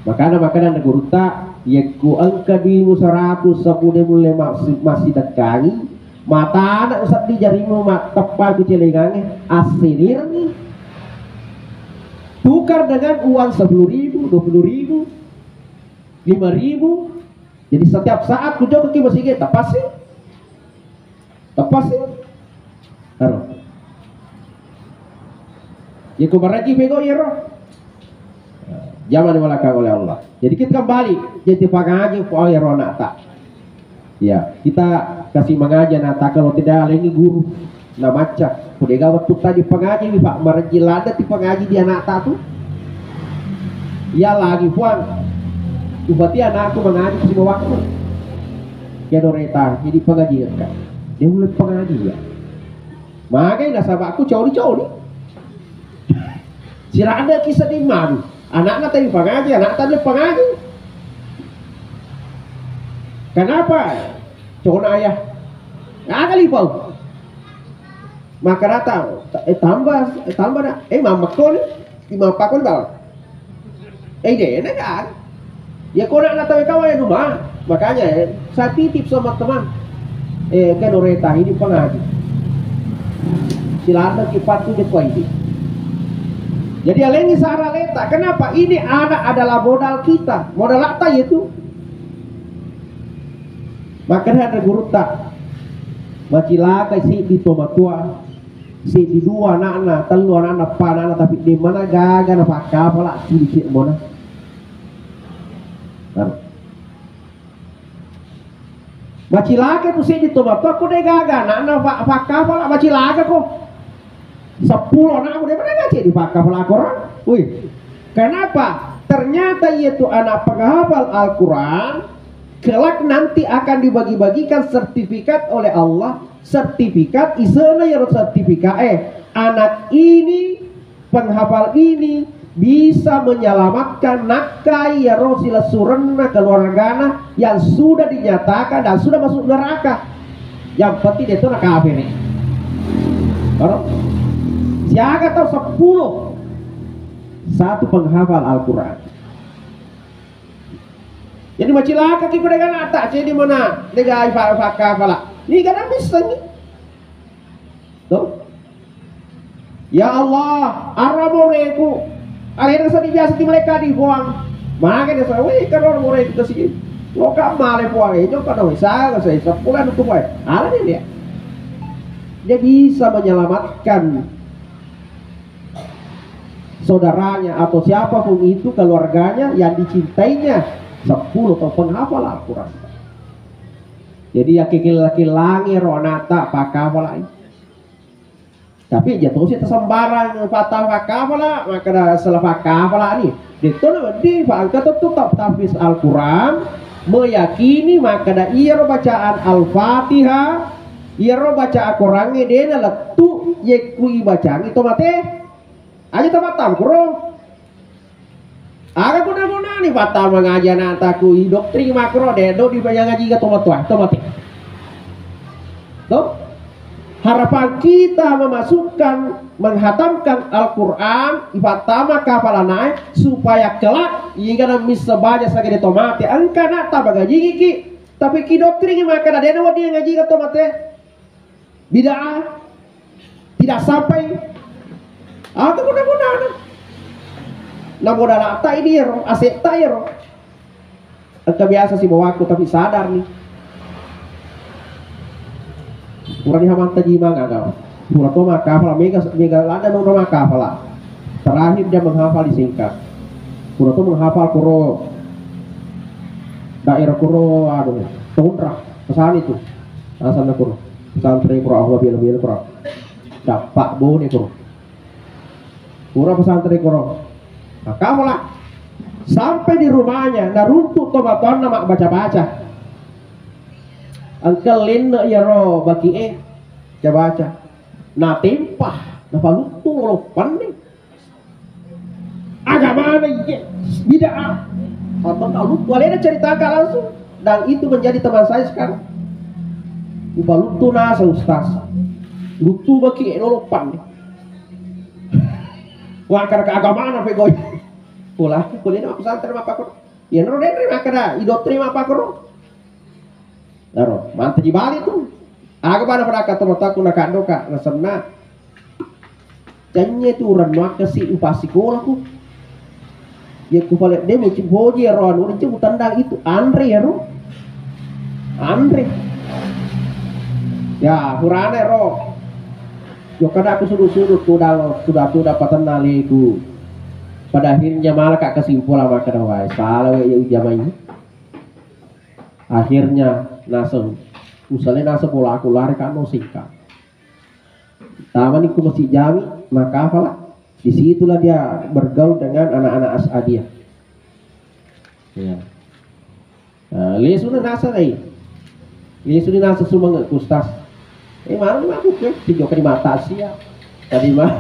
Makana, makana na gurutta, yakku engka duimu seratus sebbu de mulle massi-, massidekkangi, matana usaddi jarimu ma-, teppa ku celengange, assirirni. Tukar dengan uang sepuluh ribu, dua puluh ribu, lima ribu. Jadi setiap saat ku jokka ki masigi, teppa si. Teppa si. Aro. Ya ku maraji pego iyaro. Jaman walakang oleh Allah. Jadi kita kembali, jadi pangaji ku iyaro anakta. Ya, kita kasih mangaji anakta, kalau tidak lagi guru na macca. Ku dega wettu tadi pangaji mi, Pak, maraji ladde ti pangaji di anakta tu. Ya lagi puang. Upati anakku mangaji si bawakku. Keno reta, jadi pangaji ka. Dia mulai pangaji ya. Magai nasabakku coli-coli. Sirada kisah di madu. Anakna tadi pangaji, anak tadi pangaji. Kenapa? Cona ayah. Aga lipau. Maka datang, eh tambah, eh tambah nak. Eh mama kau ni, di mama kau ni bawah. Eh, de' na kan? Ya, ko na' na tau kawa ya, Duma. Makanya, eh, saya titip sama teman. Eh, kan ore tahi di pangaji. Silakan ki patu de' ko ini. Jadi, alengi sara leta. Kenapa? Ini anak adalah modal kita. Modal apa itu? Makanya ada guru tak. Macilaka si di tomatua. Seddi dua ana'na, tellu ana'na, eppa ana'na, tapi de' mana gaga napakkapala' cili' mona. Macilaka tu seddi tomatua ko de' gaga ana'na pa-, pakkapala', macilaka ko. Seppulo ana'mu de' mana gaga ceddi pakkapala' Al-Quran. Wih, kenapa? Ternyata yaitu anak penghafal Al-Quran kelak nanti akan dibagi-bagikan sertifikat oleh Allah. Sertifikat, isena yaro sertifikat, eh, anak ini, penghafal ini bisa menyelamatkan nakkai yaro silessurenna keluargana yang sudah dinyatakan dan sudah masuk neraka. Yang penting de' to nakafiri. Baru siaga tau seppulo, satu penghafal Al-Quran. Jadi macilaka ki ko de' gaga ana'ta, ceddi mona de' gaga pakkapala'. Ni gaga missengi. Tuh. Ya Allah, ara moreku. Alena seddi biasa ti malaikat di puang. Maka dia saya, weh, kan orang moreku ke sini. Lo kan male puang, eh, jokka dong, saya, saya seppulo tu puang. Ala ni dia. Dia bisa menyelamatkan saudaranya atau siapapun itu keluarganya yang dicintainya, seppulo tau penghafal Al-Quran. Jadi ya kikil-kilangi ro ana'ta pakkapala'. Tapi jatuh si tersembarang patah pakkapala', maka ada salah pakkapala' ni. Itu nanti pakai tetap tahfiz Al-Quran, meyakini maka ada iya ro bacaan Al-Fatihah, iya ro bacaan Al-Quran de' na lettu' yekku ibacangi to mate. Aja tempat tangkro. Aga guna-gunani pattama ngaji ana'ta ku idoktrin makro de' do dipangaji ga tomatua, tomate. To? Harapan kita memasukkan, menghatamkan Al-Quran, ipattama kapalanae, supaya kelak, igana missa baja sagede to mate, engka na tabagajingiki, tapi ki doktringi makkeda dena wedding ngajiga to mate. Bid'ah. Tidak sampai. Aku guna-gunana. Namo dalata ini ero, asetta ero. Engka biasa sibawaku, tapi sadar nih. Purani hamanta jimang aga. Pura to makkapala, mega, mega lada nonro makkapala. Terakhir dia menghafal di Singkang. Pura to menghafal kuro daerah kuro, anu, Tonra, kesana itu. Asalnya kuro. Pesantren kuro, Allah biar-biar kuro. Dapat bone kuro. Pura pesantren kuro. Makkapala. Sampai di rumahnya, naruntuk to matoanna mabbaca-baca. Engka lenne iyaro baki'e, baca-baca. Natempa, napaluttu loloppanni. Agamana iye, bid'ah. Atau taluttu, alena ceritakan langsung. Dan itu menjadi teman saya sekarang. Upaluttu nasa ustaz. Luttu baki'e loloppanni. Wah, karena keagamaan apa gue? Pulaki kuliah aku santai apa kok? Ya nero denre makkeda, idottri apa kok? Naro, mantap di balik tuh. Aga bana pada kata mataku nak doka, nasenna. Canye tu orang nuak kasi upasi kolaku. Ya ku pale demo cip hoji ya roan, orang cip tendang itu, anre ya ro. Anre. Ya, purane ro. Yo kada aku sudut-sudut, tuda, tuda, tuda patenna leku. Pada akhirnya malah kak kesimpulan makkeda wae. Salah we ya ujamai. Akhirnya naseng. Usale naseng bola aku lari kano Singkang. Tamani ku Masjid Jami, makkapala. Disitulah dia bergaul dengan anak-anak As'adiyah. Ya. Nah, lesuna nasa lai. Lesuna nasa sumange ku ustaz. Eh, mana ni mabuk ya? Tiga kali mata sia. Tadi mah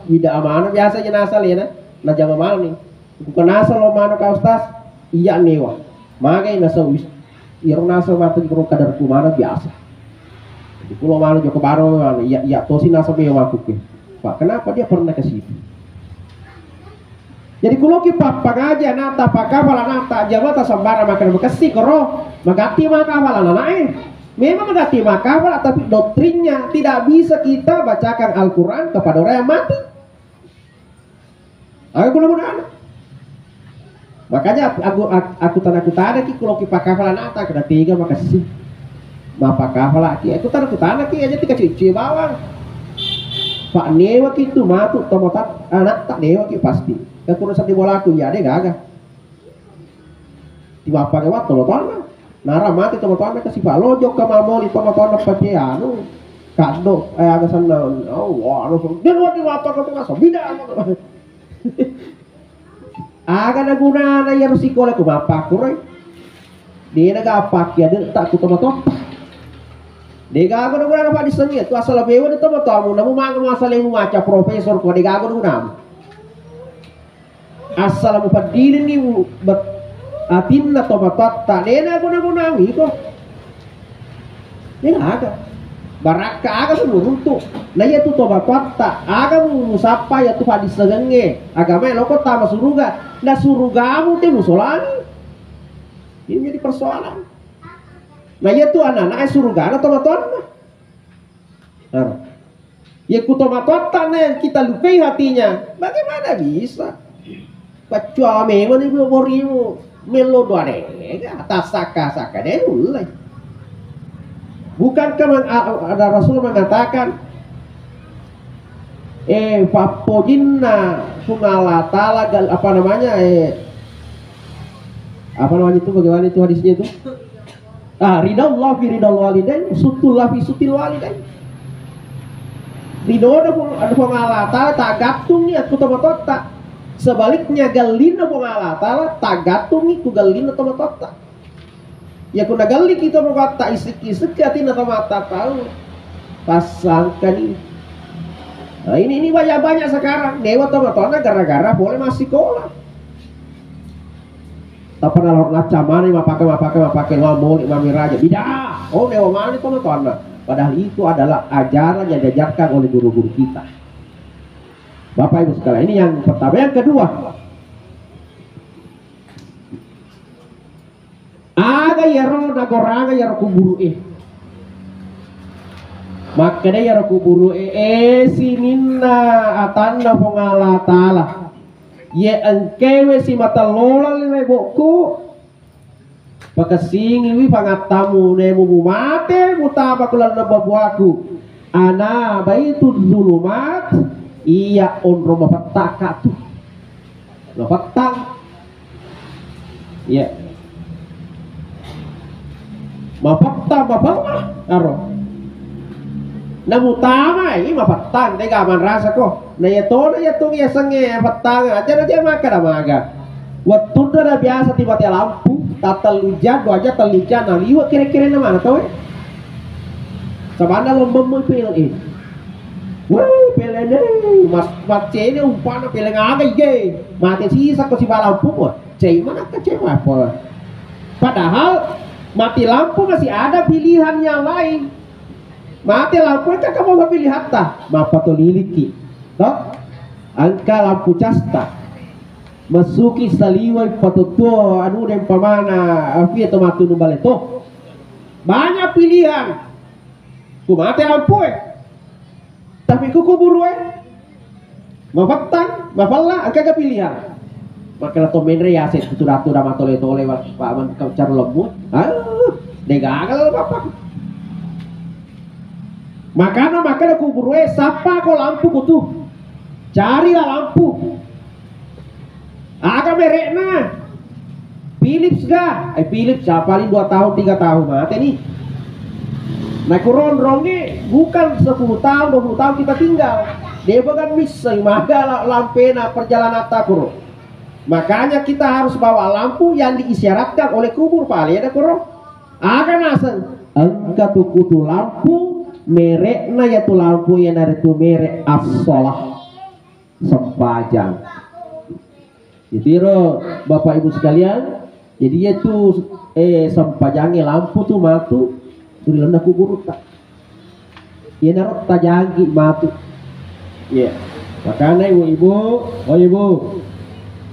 bida amana biasa aja nasa lena. Nah, jama mana ni? Bukan nasa lo mana ka ustaz? Iya newa. Magai nasa wis. Iyaro nasa matu jokoro kadarku mana biasa. Jadi kulo manu jokka baro manu, iya, iya tosi nasa mewa kuke. Pak, kenapa dia pernah ke situ? Jadi kuloki pappangaji anata, pakapala anata, jamata sembara makan bekasi koro, magatti makapala nanae. Memang magatti makapala, tapi doktrinnya tidak bisa kita bacakan Al-Quran kepada orang yang mati. Aga guna-gunana. Makanya aku, aku, aku, aku tana-, aku tana ki kulo ki pakafala nata kada tega makassi. Mapakafala ki, aku tana-, aku tana ki aja tika cuci bawang. Pak newa ki tu matu tomotat anak tak newa ki pasti. Aku rasa di bola aku ya de gaga. Tiwappaga wattu tomatoanna. Nara mate tomatoanna kasi palojo ka mamoli tomatoanna pake anu. Kaddo, eh, aga sanna. Oh, wah, anu, den wati wappaga tu kaso bida. Aga na gunana iyaro sikola tu mappakkuroi. Dena ga pakki ade tak ku tomatoatta. Dega aga na gunana Pak disengi tu asal bewa de tomatoamu namu maga masalemu maca profesor ko dega aga na gunana. Asal mupaddilinni mu-, bet-, atinna tomatoatta, dena guna-gunamu iko. Dena aga. Barakka aga sumuruntu. Na iya tu tomatoatta, aga mu-, musappa iya tu paddissengengnge. Agamae loko tama suruga. Na surugamu te musolangi. Ini jadi persoalan. Na iya tu anak-anak surugana tomatoanna. Nah, ya ku tomatoatta na kita lukai hatinya. Bagaimana bisa? Kecuali memang ibu borimu melo doa dega, tasaka-saka deh mulai. Bukankah meng-, a-, ada Rasul mengatakan, eh, pappojinna Puang Allah Ta'ala gal-, apa namanya, eh, apa namanya itu, bagaimana itu hadisnya itu? Ah, ridallah fi ridal walidain, sutullah fi sutil walidain. Ridona Puang, Puang Allah Ta'ala tagattungi aku tomatoatta. Sebaliknya, gallina Puang Allah Ta'ala tagattungi ku gallina tomatoatta. Ya ku nagalli kita tomatoatta, isik-isik atinna tomatoatta tau. Pasangkani. Nah, ini, ini banyak-banyak sekarang. Dewa tomatoanna gara-gara boleh masih sekolah. Tappa nalo nacca mani mappake, mappake, mappake, wa moli mami raja. Bida. Oh, dewa mani tomatoanna. Padahal itu adalah ajaran yang diajarkan oleh guru-guru kita. Bapak Ibu sekalian, ini yang pertama. Yang kedua, aga iyaro nagoranga iyaro kuburu'e? Makkeda iyaro kuburu'e, eh, sininna atanna Puang Allah Ta'ala. Ye engkewe simatellola lewebokku, pakessingiwi pangattamu, nemu mumate mutaba ku lalenna babuaku. Ana baitu zulumat, iya onro mapettaka tu. Mapettang. Iya. Mapettang, mapella, aro. Namutamai mapettang, dega manrasa ko. Na iya tona iya tu iya sengnge pettang, aja na dia makkeda maga. Wettunna na biasa tiba te lampu, tatellu jang, dua jang, tellu jang, na liwe kere-kerena mana tau, eh? Sabanna lombemmu P L N. Woi, P L N, mas, maccene umpana P L N aga ige. Mate sisa ko siba lampu, wah. Cai mana ka cai apa? Padahal mati lampu masih ada pilihan yang lain. Mati lampu kan kamu pilihan ta, mappatoliliki. Toh? Engka lampu casta. Masuki saliwai patottuo anu de umpamana afia to matu nu bale to. Banyak pilihan. Ku mate lampu e. Tapi ku kuburu e. Mapettang, mapella, engka ga pilihan. Makkeda to menre yase tu datu da matole-tole wa, wa, wa, caru lembu. Ah, de gagal apa. Makana makkeda kuburu e, sappa ko lampu kutu. Carilah lampu. Aga merekna? Philips ga? Eh, Philips siapa paling dua tahun, tiga tahun mate nih. Nah, kuronronge bukan sepuluh tahun, dua puluh tahun kita tinggal. Dia bahkan bisa maga la-, lampena perjalanan takuro. Makanya kita harus bawa lampu yang diisyaratkan oleh kubur, Pak. Lihat kuro. Aga naseng? Engka tu kutu lampu, merekna ya tu lampu yang ada tu merek as-shalah. Sempajang. Jadi ro Bapak Ibu sekalian, jadi itu, eh, sempajangnge lampu tu matu ri lalenna kuburutta. Iyanaro tajanggi matu. Iya. Makana ibu-ibu, oh ibu,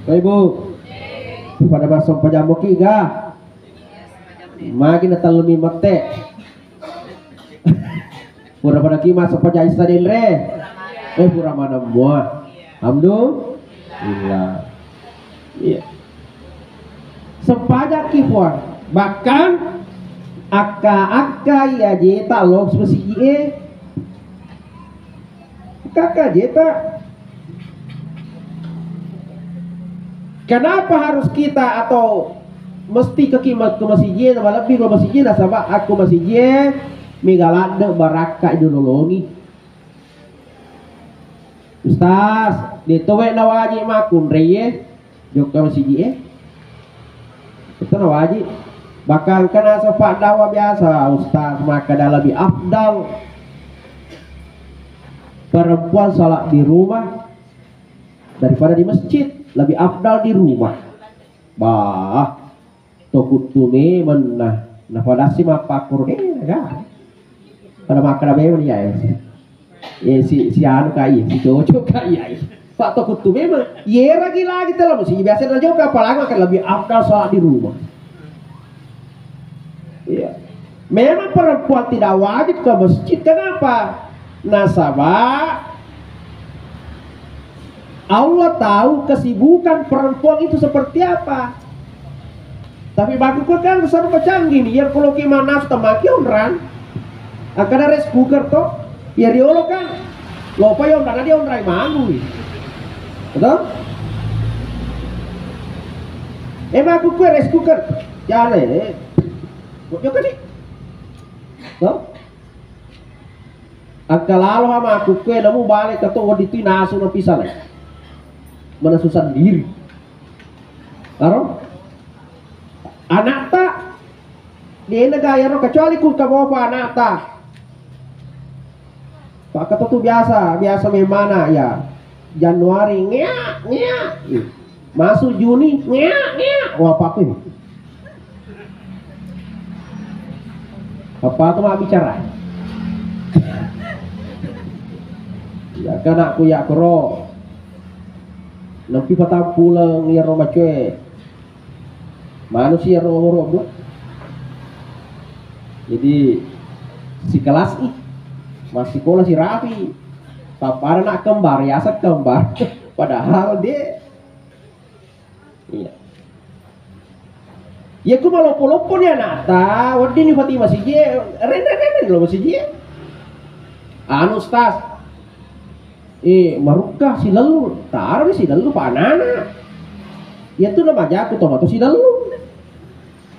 oh ibu, pada massempajang moki ga? Magi na tellumi mette. Pura pada ki masuk paja isa denre. Eh, pura mana mua. Alhamdulillah. Iya. Sempajaki puang. Bahkan akka-akka iya jeta lo masigi e. Kaka jeta. Kenapa harus kita atau mesti ke kima-, ke masigi, na malebbi ke masigi, nasaba akko masigi e mega ladde barakka idololongi. Ustaz, de towe na wajib makkunrai e. Jokka masigi e. Itu na wajib. Bahkan kena sepak dakwah biasa, Ustaz makkeda lebih afdal perempuan salat di rumah daripada di masjid, lebih afdal di rumah. Bah, tokuttu memang nah, napadassi mappakkoro de ga. Pada makkeda memang ya. Eh, si, si anu ka iya, si cocok ka iya. Pak tokuttu memang, yera lagi-lagi telo masigi biasa na jokka, apalagi kan lebih afdal salat di rumah. Iya. Memang perempuan tidak wajib ke masjid. Kenapa? Nasaba Allah tahu kesibukan perempuan itu seperti apa. Tapi baku kan seru canggih nih, ya kalau ki mana temaki onrang. Angkana rice cooker to, ya riolo kan. Lopa ya onrang, dia onrang mangu. Betul? Eh, baku rice cooker. Jale. Kok juga nih? To? Engka lalo ha makkukkue namu bale ka to wedding tu nasu napisala. Manasu sendiri. Aro? Anakta dena gaya ro kecuali ku kamopa anakta. Pak ketua tu biasa, biasa memana ya. Januari, ngeak, ngeak. Masuk Juni, ngeak, ngeak. Wah, apa tuh? Apa tuh mau bicara? Ya, kana ku ya koro. Nampi patampuleng ya ro macoe. Manusia ro ro. Jadi, si kelas i, massikola si rapi. Pappada nak kembar, ya kembar. Padahal dia, iya. Ya ku maloppo-loppo ni anakta, wedding ni Fatimah siji, rene-rene lo siji. Anu, Ustaz, eh, marukka silellu, taro ni silellu pa anana. Ya tu nama jaku tomato silellu.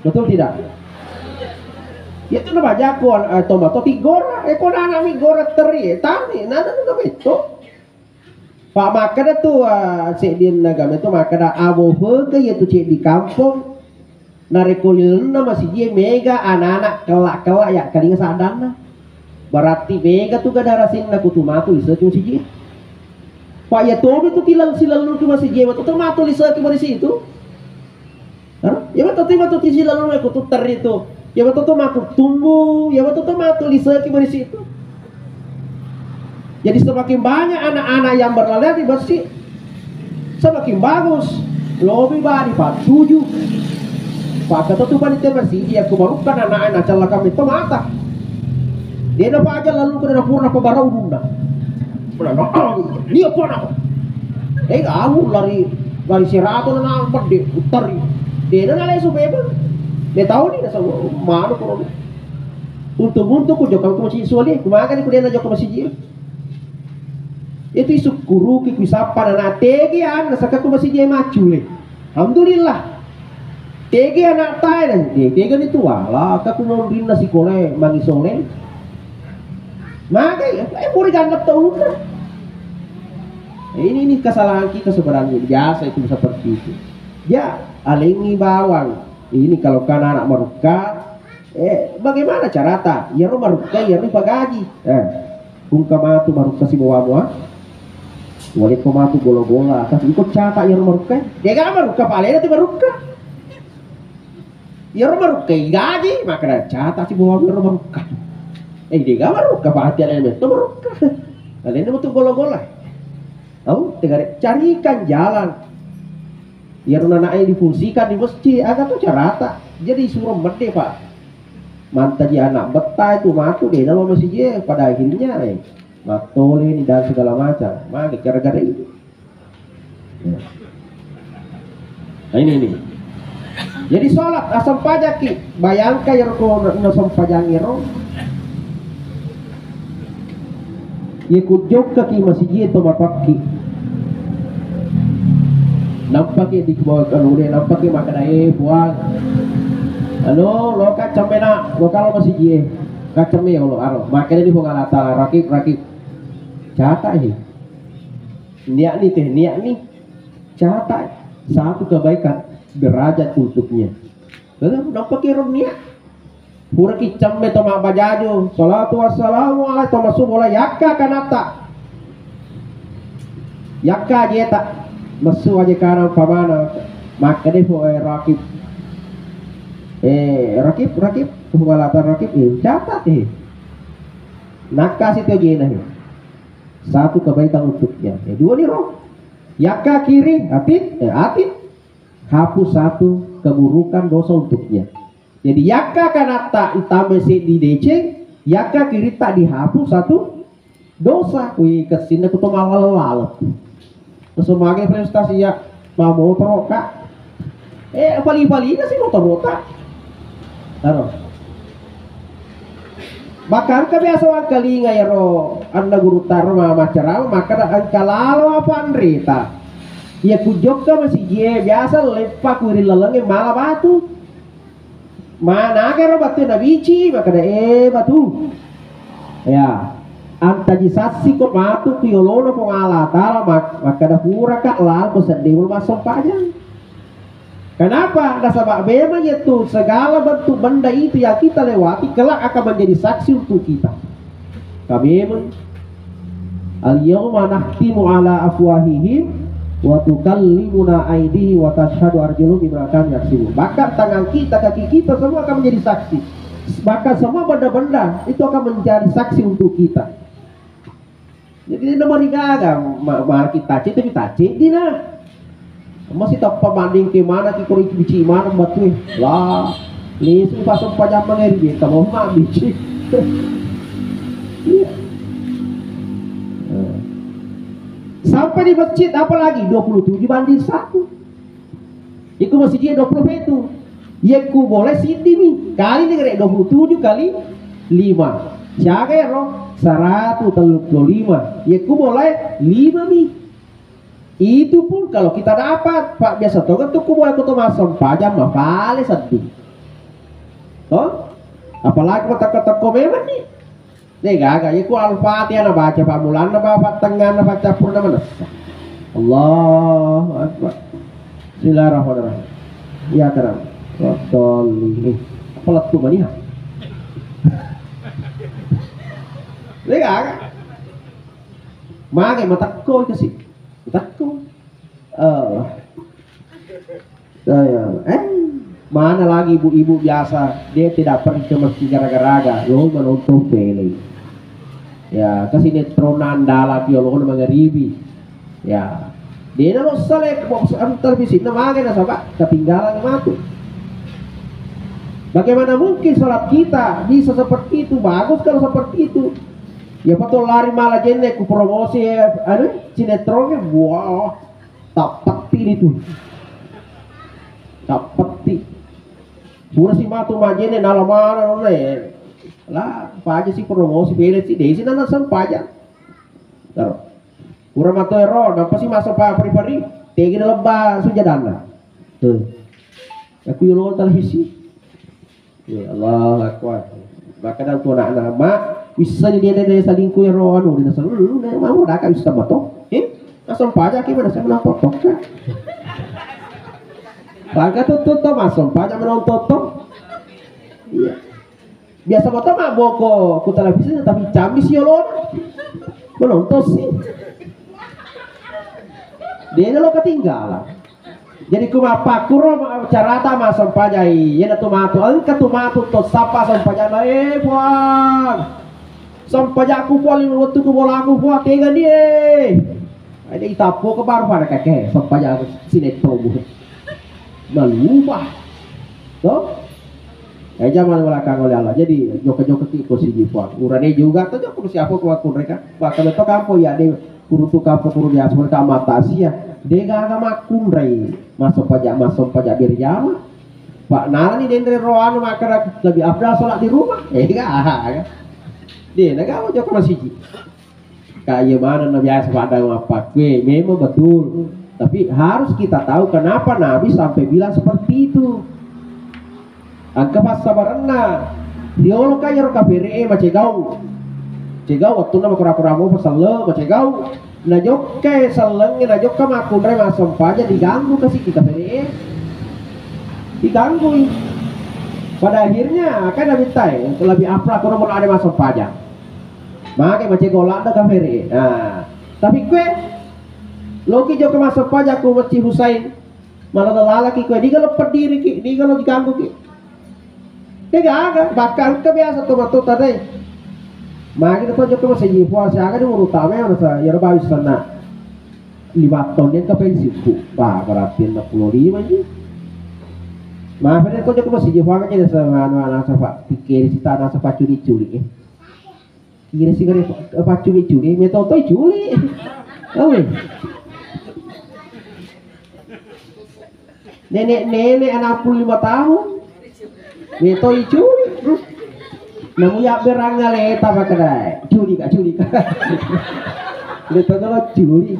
Betul tidak? Iya tu nabajaku, eh, tomato tigora, eh, ko nana mi gora teri, eh, tani, nana tu nametto. Pa makkeda tu, eh, sedding nagame tu makkeda, abo feke iya tu ceddi kampong, narekko ilenna masijie mega anak-anak kella-kella ya kalinga saddanna. Berarti mega tu gada rasinna kutu matu liseki masijie. Pa iya tomi tu tilal silellu tu masijie, matu tu matu liseki marisi tu. Hah? Iya matu tu matu tisi lalu aku tu teri tu. Iya matu tu matu tumbuh, iya matu tu matu liseki berisi itu. Jadi semakin banyak anak-anak yang berlari di masjid, semakin bagus. Lobi bani patuju. Pakka tu bani te masjid, iya kumarukkan anak-anak celaka itu mata. Dia dapat aja lalu kena purna pembarau duna. Pura na, ah, dia apa nak? Eh, aku lari, lari serato na pedde, utari. Dia na lesu bebas. Dia tahu ni, nasa manu kurang. Untuk-untuk ku jokka ku masih suali, kumakan ku dia na jokka masih jil. Itu isukkuruki ku sapa na tege an, nasaka ku masih jil macule. Alhamdulillah. Tege anak tae dan dia tega ni tua lah, aku mau rinna sikole mangi sole. Magai, eh, pura janda tau luka. Eh, ini, ini kesalahan kita sebenarnya. Biasa itu seperti itu. Ya, alengi bawang. Ini kalau kan anak merukka, eh, bagaimana carata? Ya, ro merukka, ya, ro pagaji. Eh, kungka matu merukka si bawa mua. Wale ko matu gola-gola. Tapi ikut cata ya, ro merukka. Dia kan merukka, paling nanti merukka. Iyaro marukkai gaji, makkeda cata si bawang iyaro marukka. Eh, dega marukka, pahatian metto marukka. Lalenna metu gola-gola. Au, tegare carikan jalan. Iyaro nana'e difungsikan di masjid, aga to carata. Jadi suruh medde, Pak. Mantaji anak betta itu matu dena lo masjid, pada akhirnya, eh, matole ni dan segala macam. Mage gara-gara itu. Nah, ini, ini. Jadi sholat, asempajaki, bayangkan ya ko nasempajang ero. Ye kujokkaki masijie to mapakki. Nampaki di bawah kanure, nampaki makkeda, eh, Puang. Anu, lo kacamena, lo kalau masijie. Kacame ya Allah, aro. Makkeda di Puang Allah Taala, rakib, rakib. Cata, eh. Niat ni teh, niat ni. Catat satu kebaikan derajat untuknya. Lalu, nampa kiro niat? Pura kicamme to mabbajajo, salatu wassalamu ala to massu bola yakka kanatta. Yakka jeta, messu aje kana umpamana, makkeda fo, eh, rakib. Eh, rakib, rakib, walata rakib, eh, catat, eh. Nakkasi to jena, eh. Satu kebaikan untuknya. Eh, dua ni ro. Yakka kiri, atit, eh, atit. Hapus satu keburukan dosa untuknya. Jadi, yakka kanatta itambai seddi deceng, yakka kiritta dihapus satu dosa. Wih, kessinna kuto mawal-walep. Terus magai prestasi ya, mau motoro, Kak. Eh, pali-palina si motorota. Aro. Maka engka biasa wangkalinga iyaro anna guru tarma maccarama, makkeda engka lalo apa anreta. Iya kujokka masijie biasa leppa ku ri lalengnge mala batu. Managa ro batu nabici, makkeda, eh, batu. Ya, antaji sassi ko matu ku yolona Puang Allah Taala, mak-, makkeda puraka lalo ko sedding massempajang. Kenapa? Nasaba memang itu segala bentuk benda itu yang kita lewati kelak akan menjadi saksi untuk kita. Kami memang, al-yawma nakhtimu ala afwahihim wa tukallimuna aidihim wa tashhadu arjuluhum bima kanu yaksibun. Bahkan tangan kita, kaki kita semua akan menjadi saksi. Bahkan semua benda-benda itu akan menjadi saksi untuk kita. Jadi, na marigaga, ma-, mala kita cedde, tapi tak cedde na. Masih tappa banding ke mana ki, kori bici mana batu, eh. Lah, lisu pasang pajama ngeri, dia tak mau mandi, cik. Iya. Nah. Sampai di masjid, apalagi dua puluh tujuh banding satu. Iku masjid dua puluh pitu. Yekku boleh siddi mi. Kali ni kere dua puluh tujuh kali lima. Siaga ero? Seratus tellu puluh lima. Yekku boleh lima mi. Itu pun kalau kita dapat, Pak, biasa to kan tuku boe ko to massempajang mapale seddi. Toh? Apalagi ko tekko-tekko memang ni. De gaga, iku Al-Fatihah nabaca pammulanna, pa pattengnganna, paccappurna manessa. Allahu Akbar. Bismillahirrahmanirrahim. Iya, terang. Waddallin. Apa lettu maniha? De gaga. Mage matekko kasi. Matekko. Eh. Saya, eh, mana lagi ibu-ibu biasa, dia tidak pergi ke masjid gara-gara aga, yo menonton film. Ya, ke sinetron andalan dia lo mangaribi. Ya. Dia lo selek box televisi na mage nasaba ketinggalan matu. Bagaimana mungkin sholat kita bisa seperti itu, bagus kalau seperti itu. Ya, betul lari malah jenne ku promosi, ya, anu, sinetronnya, wah, tappetti itu. Tappetti. Pura si matu majene nala mana nonne. Lah, paja si promosi bele si desi nana sempaja. Taro. Pura matu ero, nampa si masa pa pari-pari, tegi na lebba sujadanna. Tuh. Aku yolo televisi. Ya, Allahu Akbar. Maka dan tu anak-anak, "Mak, bisa ni dia dari salingku ya roh anu, dia selalu lu nih mau dah kan bisa betul." Eh, langsung pajak gimana saya menang kotok kan? Maka tuh tuh tuh masuk pajak menonton tuh. Iya. Biasa betul mak boko ku televisi tapi camis ya lo. Menonton sih. Dia lo ketinggalan. Jadi ku mappakkuro ma-, carata massempajai, iyanatu matu, engka tu matu to sappa sempajana, "Eh, Puang, sempajakku, Puang, lima wettuku bolaku, Puang, tegani, eh." Ada itappo ke baru pada kakek, sempajakku sinetron. Malupa. Toh? Eh, jangan belakang oleh Allah. Jadi, joka-joka ki ko siji, Puang. Urane juga to joka siapa, Puang, kunreka. Bahkan to kampo ya, de kurutu kampo kuru biasa, mereka mata sia. De gaga makkunrai. Masuk pajak, masuk pajak berjamaah. Pak, nalani denre roh anu makkeda lebih afdal sholat di rumah. Eh, gaga. De, na gaga joka masiji. Kaya manenna biasa pada mappakkue, memang betul. Tapi harus kita tahu kenapa Nabi sampai bilang seperti itu. Engka passabarenna. Riolo ka iyaro kapere'e macegau. Cegau wettunna makura-kura mopa selle, macegau. Najokka sellengnge, najokka makkunrai massempajang, diganggu kasi ki kapere'e. Diganggui. Pada akhirnya kan Nabi tai, lebih afdal kono mun ada massempajang. Mage macegau ladde kapere'e. Nah, tapi kue loki jokka massempajang ku Masjid Husain. Malah lalaki kue, diga lo pediri ki, diga lo diganggu ki. Tega aga, bahkan engka biasa to matotta dai. Magi to jokka masigi puasa aga di urut tame, iyaro bawi senna. Lima tahun yang ke pensiun ku. Wah, berarti enam puluh lima ini. Maaf, ini to jokka masigi puasa aja sama anu, anak sapa pikir si tanah sapa curi-curi, eh. Kira sih kare pacculi-culi, metotoi culi. Awe. Nenek-nenek enam puluh lima tahun. Metoi culi. Namu ya berang ngaleta pakadai. Culi ka, culi ka. Leto kalau culi.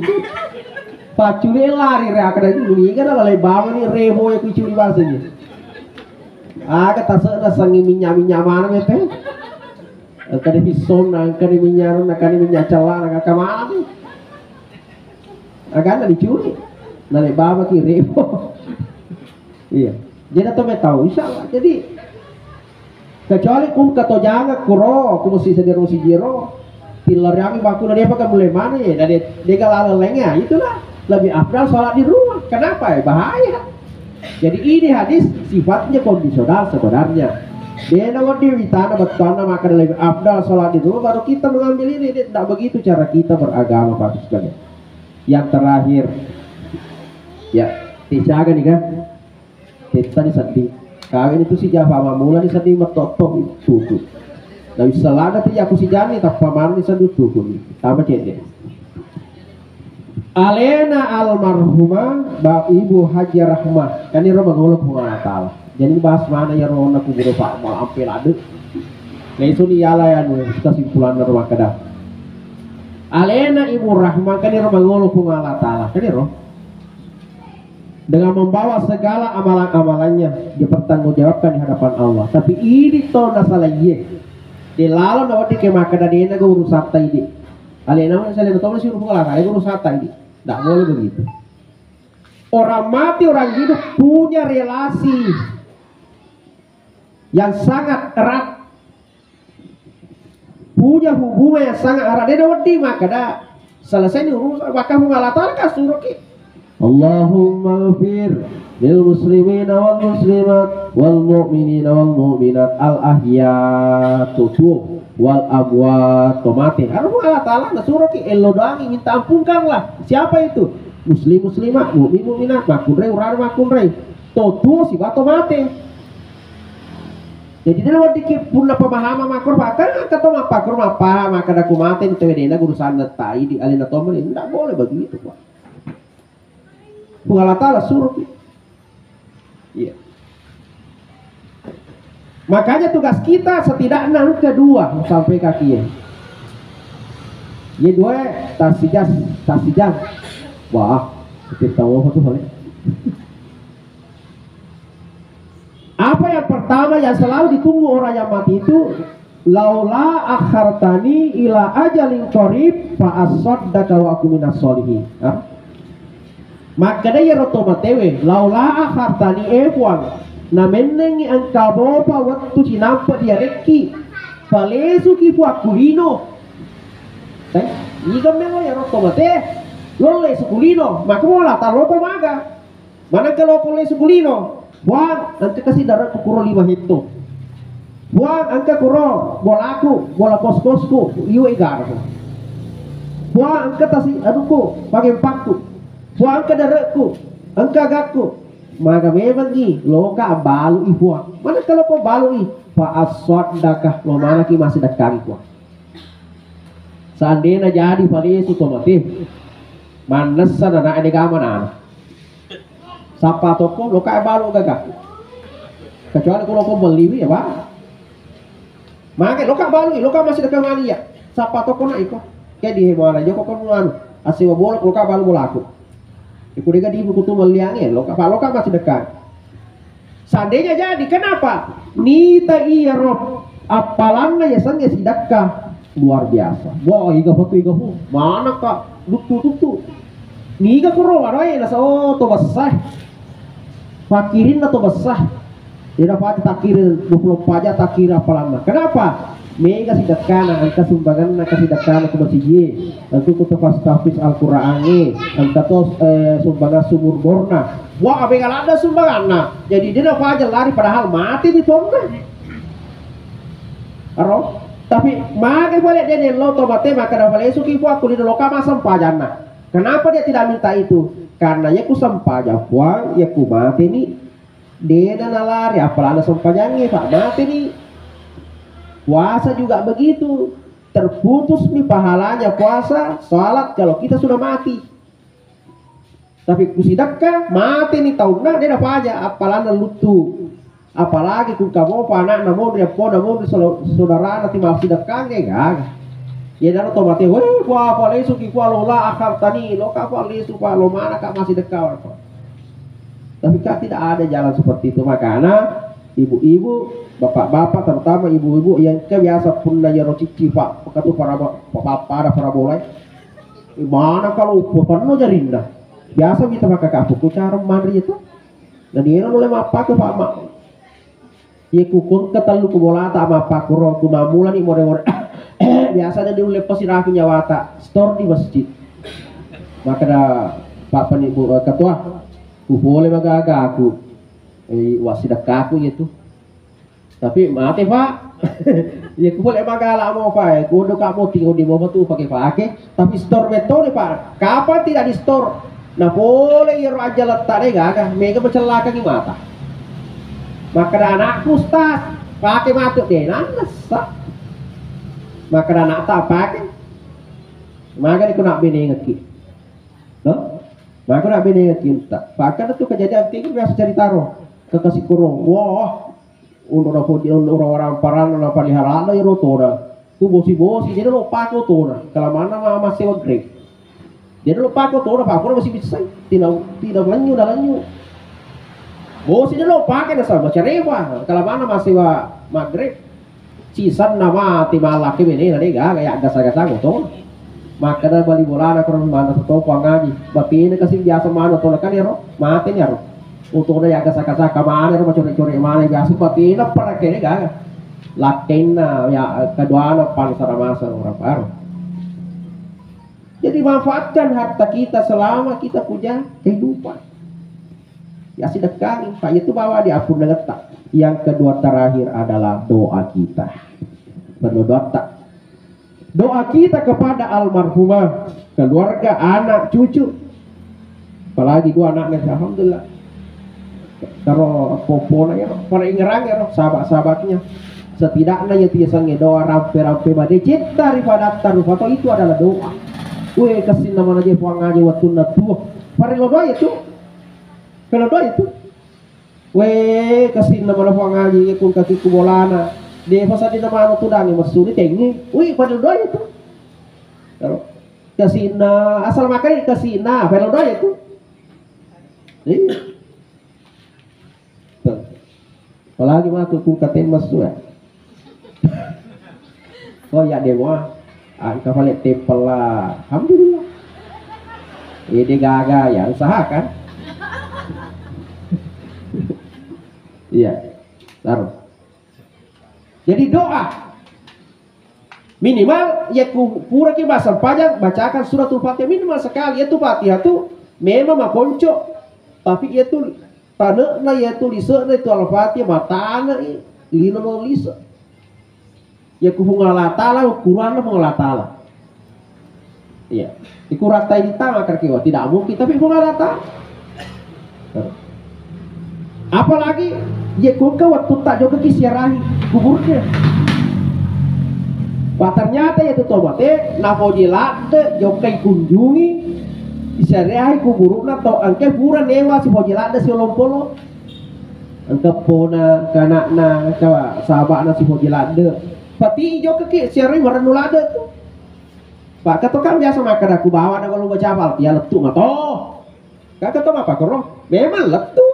Pacculi lari re akada culi kan lalai bawa ni remo ya ku culi bahasanya. Aga tase'na sengngi minnya-minnya maneng ete. Engkani pissonna, engkani minyarunna, engkani minnya cellana, engka maneng. Aganna dicuri. Nale baba ki rebo. Iya. Jadi to metau, insyaallah. Jadi kecuali ku ketojanga kuro, ku mesti sendiri sijiro. Pillariangi bakuna dia pakai mulai mana ya? Dari dia laleng ya, itulah lebih afdal sholat di rumah. Kenapa ya? Bahaya. Jadi ini hadis sifatnya kondisional sebenarnya. Dena wedding witana bettuanna makkeda lebih afdal sholat di rumah, baru kita mengambil ini. Tidak begitu cara kita beragama, Pak, sekalian. Yang terakhir, ya, tiga nih kan. Tettani sedding. Kawini tu sija, fa mammulani sedding metto-tto tutu. Nawissalana tu yaku sijani tappa manni sedding tutu. Tama cedde. Alena almarhumah ba Ibu Haji Rahmah. Kan iro mangolo Puang Allah Taala. Jadi bahas mana ya rona kuburu Pak mau ampe lade. Nah itu ni yala ya nu kesimpulan rumah kada. Alena Ibu Rahmah kan iro mangolo Puang Allah Taala. Kan iro. Dengan membawa segala amalan-amalannya dipertanggungjawabkan di hadapan Allah. Tapi idi to nasala iye. Di lalo na wedding ke makkeda dena ga urusatta idi. Alena, alena to si urusatta idi. Tidak boleh begitu. Orang mati, orang hidup punya relasi yang sangat erat, punya hubungan yang sangat erat. Dia wedding makkeda selesai ni urusan, maka Puang Allah Taala kan suruh ki. Allahumma ghfir lil muslimina wal muslimat wal mu'minina wal mu'minat al ahya tutu wal amwat to mate. Karena Puang Allah Taala nasuruh ki, ello doangi, minta ampunkanlah. Siapa itu? Muslim muslimat, mukmin mukminat, makkunrai urana makkunrai. To tuo sibawa to mate. Jadi dia wedding ki punna pemahaman makro, bahkan angka to mappakro mappaham makkeda ku mate ni tawedena urusanna tai di alena to meni. Tidak boleh begitu, Pak. Puang Allah Taala suruh ki. Iya. Makanya tugas kita setidaknya engka dua sampai kaki ya. Ye dua tasijang, tasijang. Wah, kita tahu apa tuh, boleh. Apa yang pertama yang selalu ditunggu orang yang mati itu, laula akhartani ila ajalin qarib fa asaddaqa wa aku minas solihin. Hah? Makkeda iyaro to matewe, laula akhartani, e Puang, namennengi engka mopa wettu cinampe diarekki, falesuki Puang kulino. Eh, iga melo iyaro to mate, lolle sukulino, makmola talopo maga. Manengka loko lesu kulino, Puang, engka kasi darekku kuro lima hetto. Puang, engka kuro bolaku, bola kos-kosku, iwe garku. Puang, engka tasi anuku, pangempakku. Puang, engka darekku, engka gakku. Maga memangngi, loka abbalu i Puang. Manengka loko balu i, fa asaddaqa, lo manaki massidekkangi Puang. Seandainya jadi falesu to mate, mannessa nana de gama nana. Sappa tokko, loka balu gaga. Kecuali kalau kau beli ya, Pak. Mage loka balu, loka masih dekat mani ya. Sappa tokko na iko. Kayak di hebola joko kon anu. Asewa bola, loka balu bolaku. Iku dega di buku tu meliange, loka, loka masih dekat. Seandainya jadi, kenapa? Nita iyaro appalanna yasengnge sidakka luar biasa. Wah, iga foto iga fu, manaka luttu-luttu. Niga kuro waroe nasa, oh, to bessa. Fakirinna to bessa. Ida pati takiri dua puluh empat jam takiri appalanna. Kenapa? Mega sidakkana, engka sumbanganna kasidakkana ku masijie, engka ku tafas-tafis Al-Qur'angnge, engka to, eh, sumbangan sumur borna. Wah, mega ladda sumbanganna. Jadi dia nafaja lari padahal mati di tonna. Aro? Tapi mage pale dia nello to mate, maka nafalesuki Puang kulino loka masempajanna. Kenapa dia tidak minta itu? Karena ya ku sempajang Puang, ya ku mate ni. Dena nalari, apalagi sempajangnge, Pak, mati ni. Puasa juga begitu, terputus nih pahalanya puasa, salat kalau kita sudah mati. Tapi kusidakka, mati ni taunna, dena paja, apalagi luttu. Apalagi kun kamopa anakna monri, appona monri, saudarana timal sidakkangnge, gaga. Iya daro to mate, weh, Puang, apa lesu ki, Puang, lola akhartani, loka, Puang, lesu, Puang, lo mana ka massidekka, Puang. Tapi kan tidak ada jalan seperti itu. Makanya ibu-ibu, bapak-bapak, terutama ibu-ibu yang kebiasa punna yaro cicci, Pak, katu para, para, para bolai. Mana kalau penuh jarinna. Biasa kita pakai kapuk, ku cara manri itu. Dan dia mulai mappake, Pak, Mak. Iya ku kongke tellu ku bolata, mappakuro ku mamulani more-more. Biasanya diulle pesiraku nyawata, store di masjid. Maka ada Pak Penipu, eh, ketua, ku boleh magaga aku. Eh, wasidakkaku itu. Tapi mate, Pak. Iya, ku pole magala mo, Pak. Ku do kamu tinggal di mopa tu pakai-pakai. Tapi store metode, Pak. Kapan tidak di store? Nah, pole iyaro aja letak deh gaga. Mega mencelakangi mata. Maka anakku, Ustaz, pakai matu deh. Nangis, Pak. Maka anak tak pakai. Maka ni ku nak bini ngeki. No? Maka nak bini ngeki, Ustaz. Bahkan itu kejadian, kita biasa cerita roh. Kekasih kurung. Wah, Unro na podi, unro orang parang na paliharana iro tona. Ku bosi-bosi, jadi lo pako tona. Kalamanna ma-, masih wadrek. Jadi lo pako tona, pako na masih bisa. Tidak, tidak lenyu, dah lenyu. Bosi dia lo pakai na sama cerewa. Kalamanna masih wa madrek. Sisan nama ti malaki bene na dega, kayak gasa-gasa tona. Makkeda bali bolana koro maneng to puang ngaji. Batena kasi biasa maneng to kan ero, mate ni ero. Utona ya gasa-gasa kamane ero, macore-core mane biasa batena parakene gaga. Lakkenna ya keduana pansara masa orang baru. Jadi manfaatkan harta kita selama kita punya kehidupan. Ya sedekah, Pak, itu bawa di akun letak. Yang kedua terakhir adalah doa kita. Perlu doa tak? Doa kita kepada almarhumah, keluarga, anak, cucu. Apalagi dua anaknya, alhamdulillah. Kalau popona ya, pada ingerang ya, sahabat-sahabatnya. Setidaknya ya tiasange doa rampe-rampe made cetta ri padatta rupa to itu adalah doa. Weh, kesinna mana je puang aja waktu natua. Pada doa itu. Kalau doa itu. Weh, kesinna mana puang aja ya kun kaki ku bolana. Dia pasal di nama tudangi masuri tengi. Weh, pada doa itu. Kalau kesinna, asal makan kesinna, apa lo doa itu? Iya. Tuh. Apalagi matu ku katemmas tu ya. Oh ya, demo ah. Angka pale tempel lah. Alhamdulillah. Ini gaga ya, usahakan. Iya. Taruh. Jadi doa. Minimal ya ku pura ki massempajang, bacakan suratul Fatihah minimal sekali. Itu Fatihah tu memang makonco, tapi itu tanekna, itu lisekna, itu Al-Fatihah matana lino no lise. Ya ku Puang Allah Taala, ukuranna Puang Allah Taala. Iya. Iku ratai ditama kerkewa, tidak mungkin, tapi Puang Allah Taala. Apalagi, ye kuka waktu tak jokaki siarahi kuburnya. Wah, ternyata ya tu tomate, napoji ladde, jokai kunjungi, siarahi kuburna to, engke pura newa si poji ladde si olong-polong. Engke pona, ke anakna, ke sahabatna si poji ladde. Pati jokaki siarahi warennu ladde tu. Pak, keto kan biasa makan aku bawa na kalau baca apal, ya lettu mato. Kaka to apa koro? Memang lettu.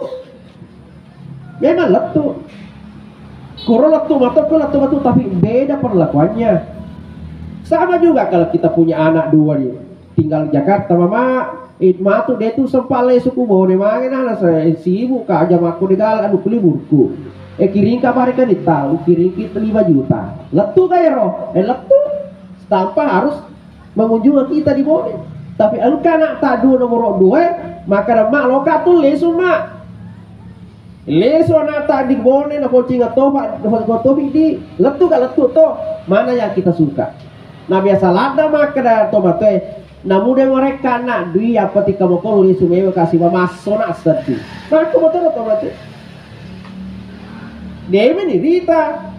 Memang lettu. Koro lettu mato, ko lettu mato, tapi beda perlakuannya. Sama juga kalau kita punya anak dua nih, tinggal di Jakarta, mama, eh, matu dia tuh sempat lesu ku Bone, mangena na saya sibuk ka aja mako di gal anu ku liburku. Eh, kiring kabar kan di tahu, kiring kita lima juta. Lettu kairo, eh lettu. Tanpa harus mengunjungi kita di Bone. Tapi engka anak tak dua nomor dua, maka mak loka tu lesu mak. Lesu anak tak di Bone na pocing atau pak, atau di lettu ka lettu to. Mana yang kita suka? Nah, biasa ladda makkeda tomatoe, namude mereka anak dui apa tika mokolo lesu mewa kasih mamasso nak sedih. Nah, aku betul tomatoe. Dewe ni Rita.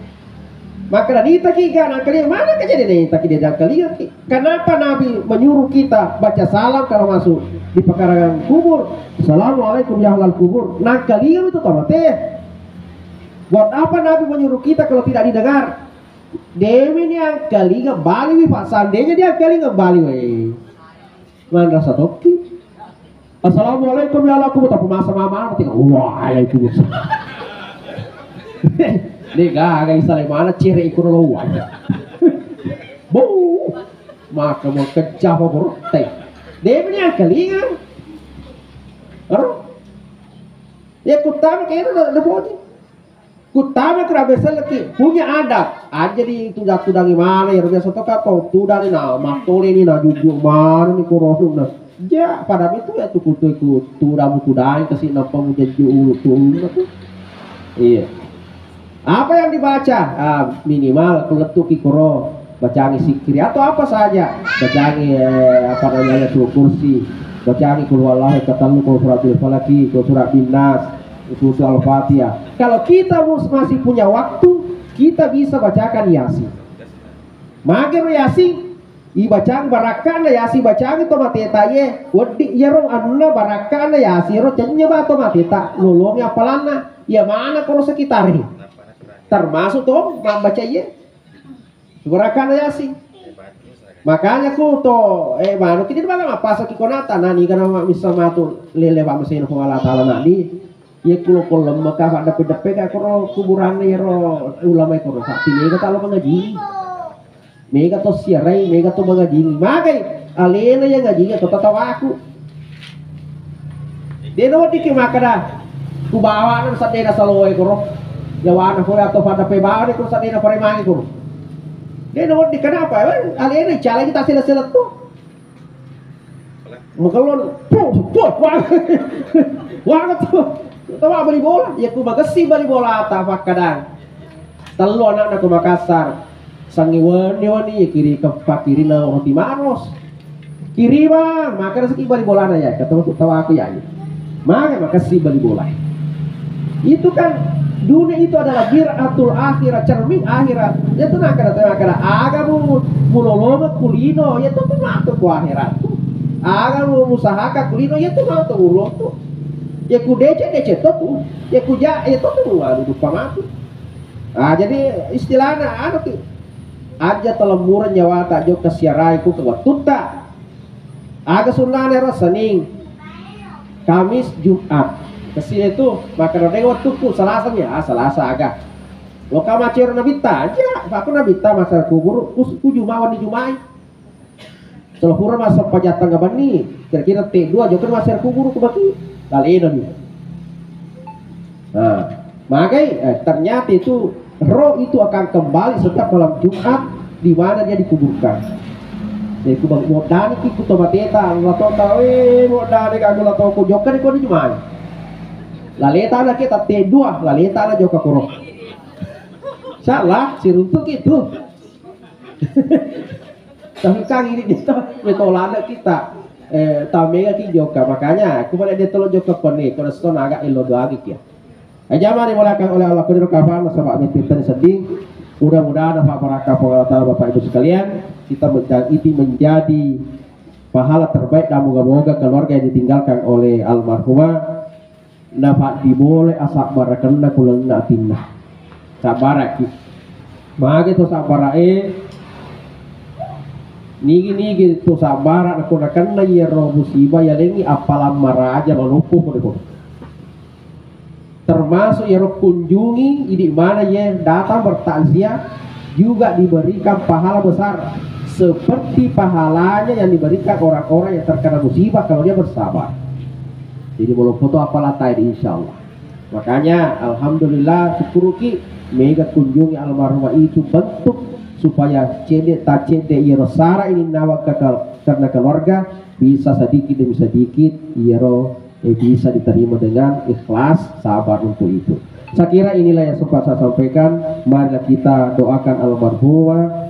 Maka ditaki ga nangkalinga, mana kejadian yang taki dia nangkalinga ki? Kenapa Nabi menyuruh kita baca salam kalau masuk di pekarangan kubur? Assalamualaikum ya ahlal kubur. Nangkalinga itu tomate. Buat apa Nabi menyuruh kita kalau tidak didengar? Dewi ni angkalinga baliwi, Pak. Seandainya dia angkalinga baliwi. Manrasa tokki. Assalamualaikum ya laku, tapi masa mama tinggal, waalaikumsalam. Dega aga isale mana cere ikut lo wai. Bu, maka mau kecah apa berhenti. Dia punya angkalinga. Ero? Ya kutama kira udah, udah bocil. Kutama kerabe seleki, punya adab. Aja di tudang-tudangi mana ya, biasa to kato tudang na matole ni na jujuk mana ni korona. Ja, pada itu ya tuku tu ikut tudang tudang kasih nampak mujajuk ulu tu. Iya. Apa yang dibaca? Ah, minimal ku lettuki koro bacangi sikkiri atau apa saja. Bacangi, eh, apa namanya, Ayatul Kursi, bacangi Qul Huwallahu katellu, Qul Suratul Falaki, Qul Surat Binnas, Qul Surat Al-Fatihah. Kalau kita mus-, masih punya waktu, kita bisa bacakan Yasin. Magero Yasin, ibacang barakkana Yasin, bacangi to mateta ye, weddi iyaro anunna barakkana Yasin ro, cennya ba to mateta, lolongi appalanna, iya mana koro sekitari. Termasuk to mabbaca ye. Barakkana Yasin. Makanya ku to, eh, manu kini mana mappasaki konata, na niga na misa matu lele wa mesena Puang Allah Taala nadi. Iya kulo kolom maka fa deppe-deppe ka koro kuburanna iyaro ulama koro. Fa mega talo mangaji. Mega to siarai, mega to mangaji. Magai alena iya ngaji to tatawaku. Dena weddikki makkeda, ku bawana saddena saloe koro. Yawana koro atau pada pe bawana koro saddena paremangi koro. Dena weddikki kenapa? Eh, alena calai kita sela-sela tu. Mengkelon, puh, puh, wah. Wah, tu. Tawa bali bola, ya ku magessi bali bola ta pakkadang. Tellu anakna ku Makassar. Sangi wani-wani ya kiri ke pakirina roti maros. Kiri bang, maka rezeki bali bolana ya, ketemu tawa aku ya. Maka makasih bali bola. Itu kan dunia itu adalah mir'atul akhirat, cermin akhirat. Ya tu nakada nakada aga mu muloloma kulino, ya tu tu matu ku akhirat. Aga mu musahaka kulino, ya tu matu ulo tu. Ya ku dece dece tu, ya ku ja, ya tu tu anu dupa matu. Ah, jadi istilahna anu ki, aja telemmuran nyawata jokka siarai ku ke wattutta. Aga sunnana ero Senin, Kamis, Jumat. Kesini tu maka deng wettukku Selasa ya, ah, Selasa aga. Loka macero Nabitta aja, aku Nabitta masa kubur, kus ku Juma wani Jumai. Selo pura massempajang tengnga benni, kira-kira te dua jokka massero kuburu ku baki. Lalenami. Nah, magai, eh, ternyata itu roh itu akan kembali setiap malam Jumat di mana dia dikuburkan. Jadi ku bang modani ki ku to mateta, lato ta, eh, modani ka ku lato ku jokka di koni Jumai. Laleta na kita te dua, laleta na jokka koro. Salah, siruntuk itu. Tapi kan ini dia tuh, metolana kita, eh, tamega ki jokka. Makanya aku pada dia tolong jokka kone, kalau stone agak elo doang gitu ya. Aja mari mulakan oleh Allah kudir kapal sama mimpi sedih. Mudah-mudahan dapat berkah Allah Taala Bapak Ibu sekalian. Kita menjadi, itu menjadi pahala terbaik dan moga-moga keluarga yang ditinggalkan oleh almarhumah napaddibolai asabbarakenna ku lalenna atinna. Sabbaraki. Mage to sabbara'e, nigi-nigi to sabbara nakko nakenna iyaro musibah yalengngi appalang maraja maloppo pole-pole. Termasuk iyaro kunjungi idi mana ye datang bertakziah juga diberikan pahala besar seperti pahalanya yang diberikan orang-orang yang terkena musibah kalau dia bersabar. Jadi maloppo to appalang tae di insyaallah. Makanya alhamdulillah syukuruki mega kunjungi almarhumah itu bentuk supaya cedde tacedde iyaro sara ini nawa ke, karena keluarga bisa sedikit demi sedikit iyaro, eh, bisa diterima dengan ikhlas, sabar untuk itu. Saya kira inilah yang sempat saya sampaikan. Marilah kita doakan almarhumah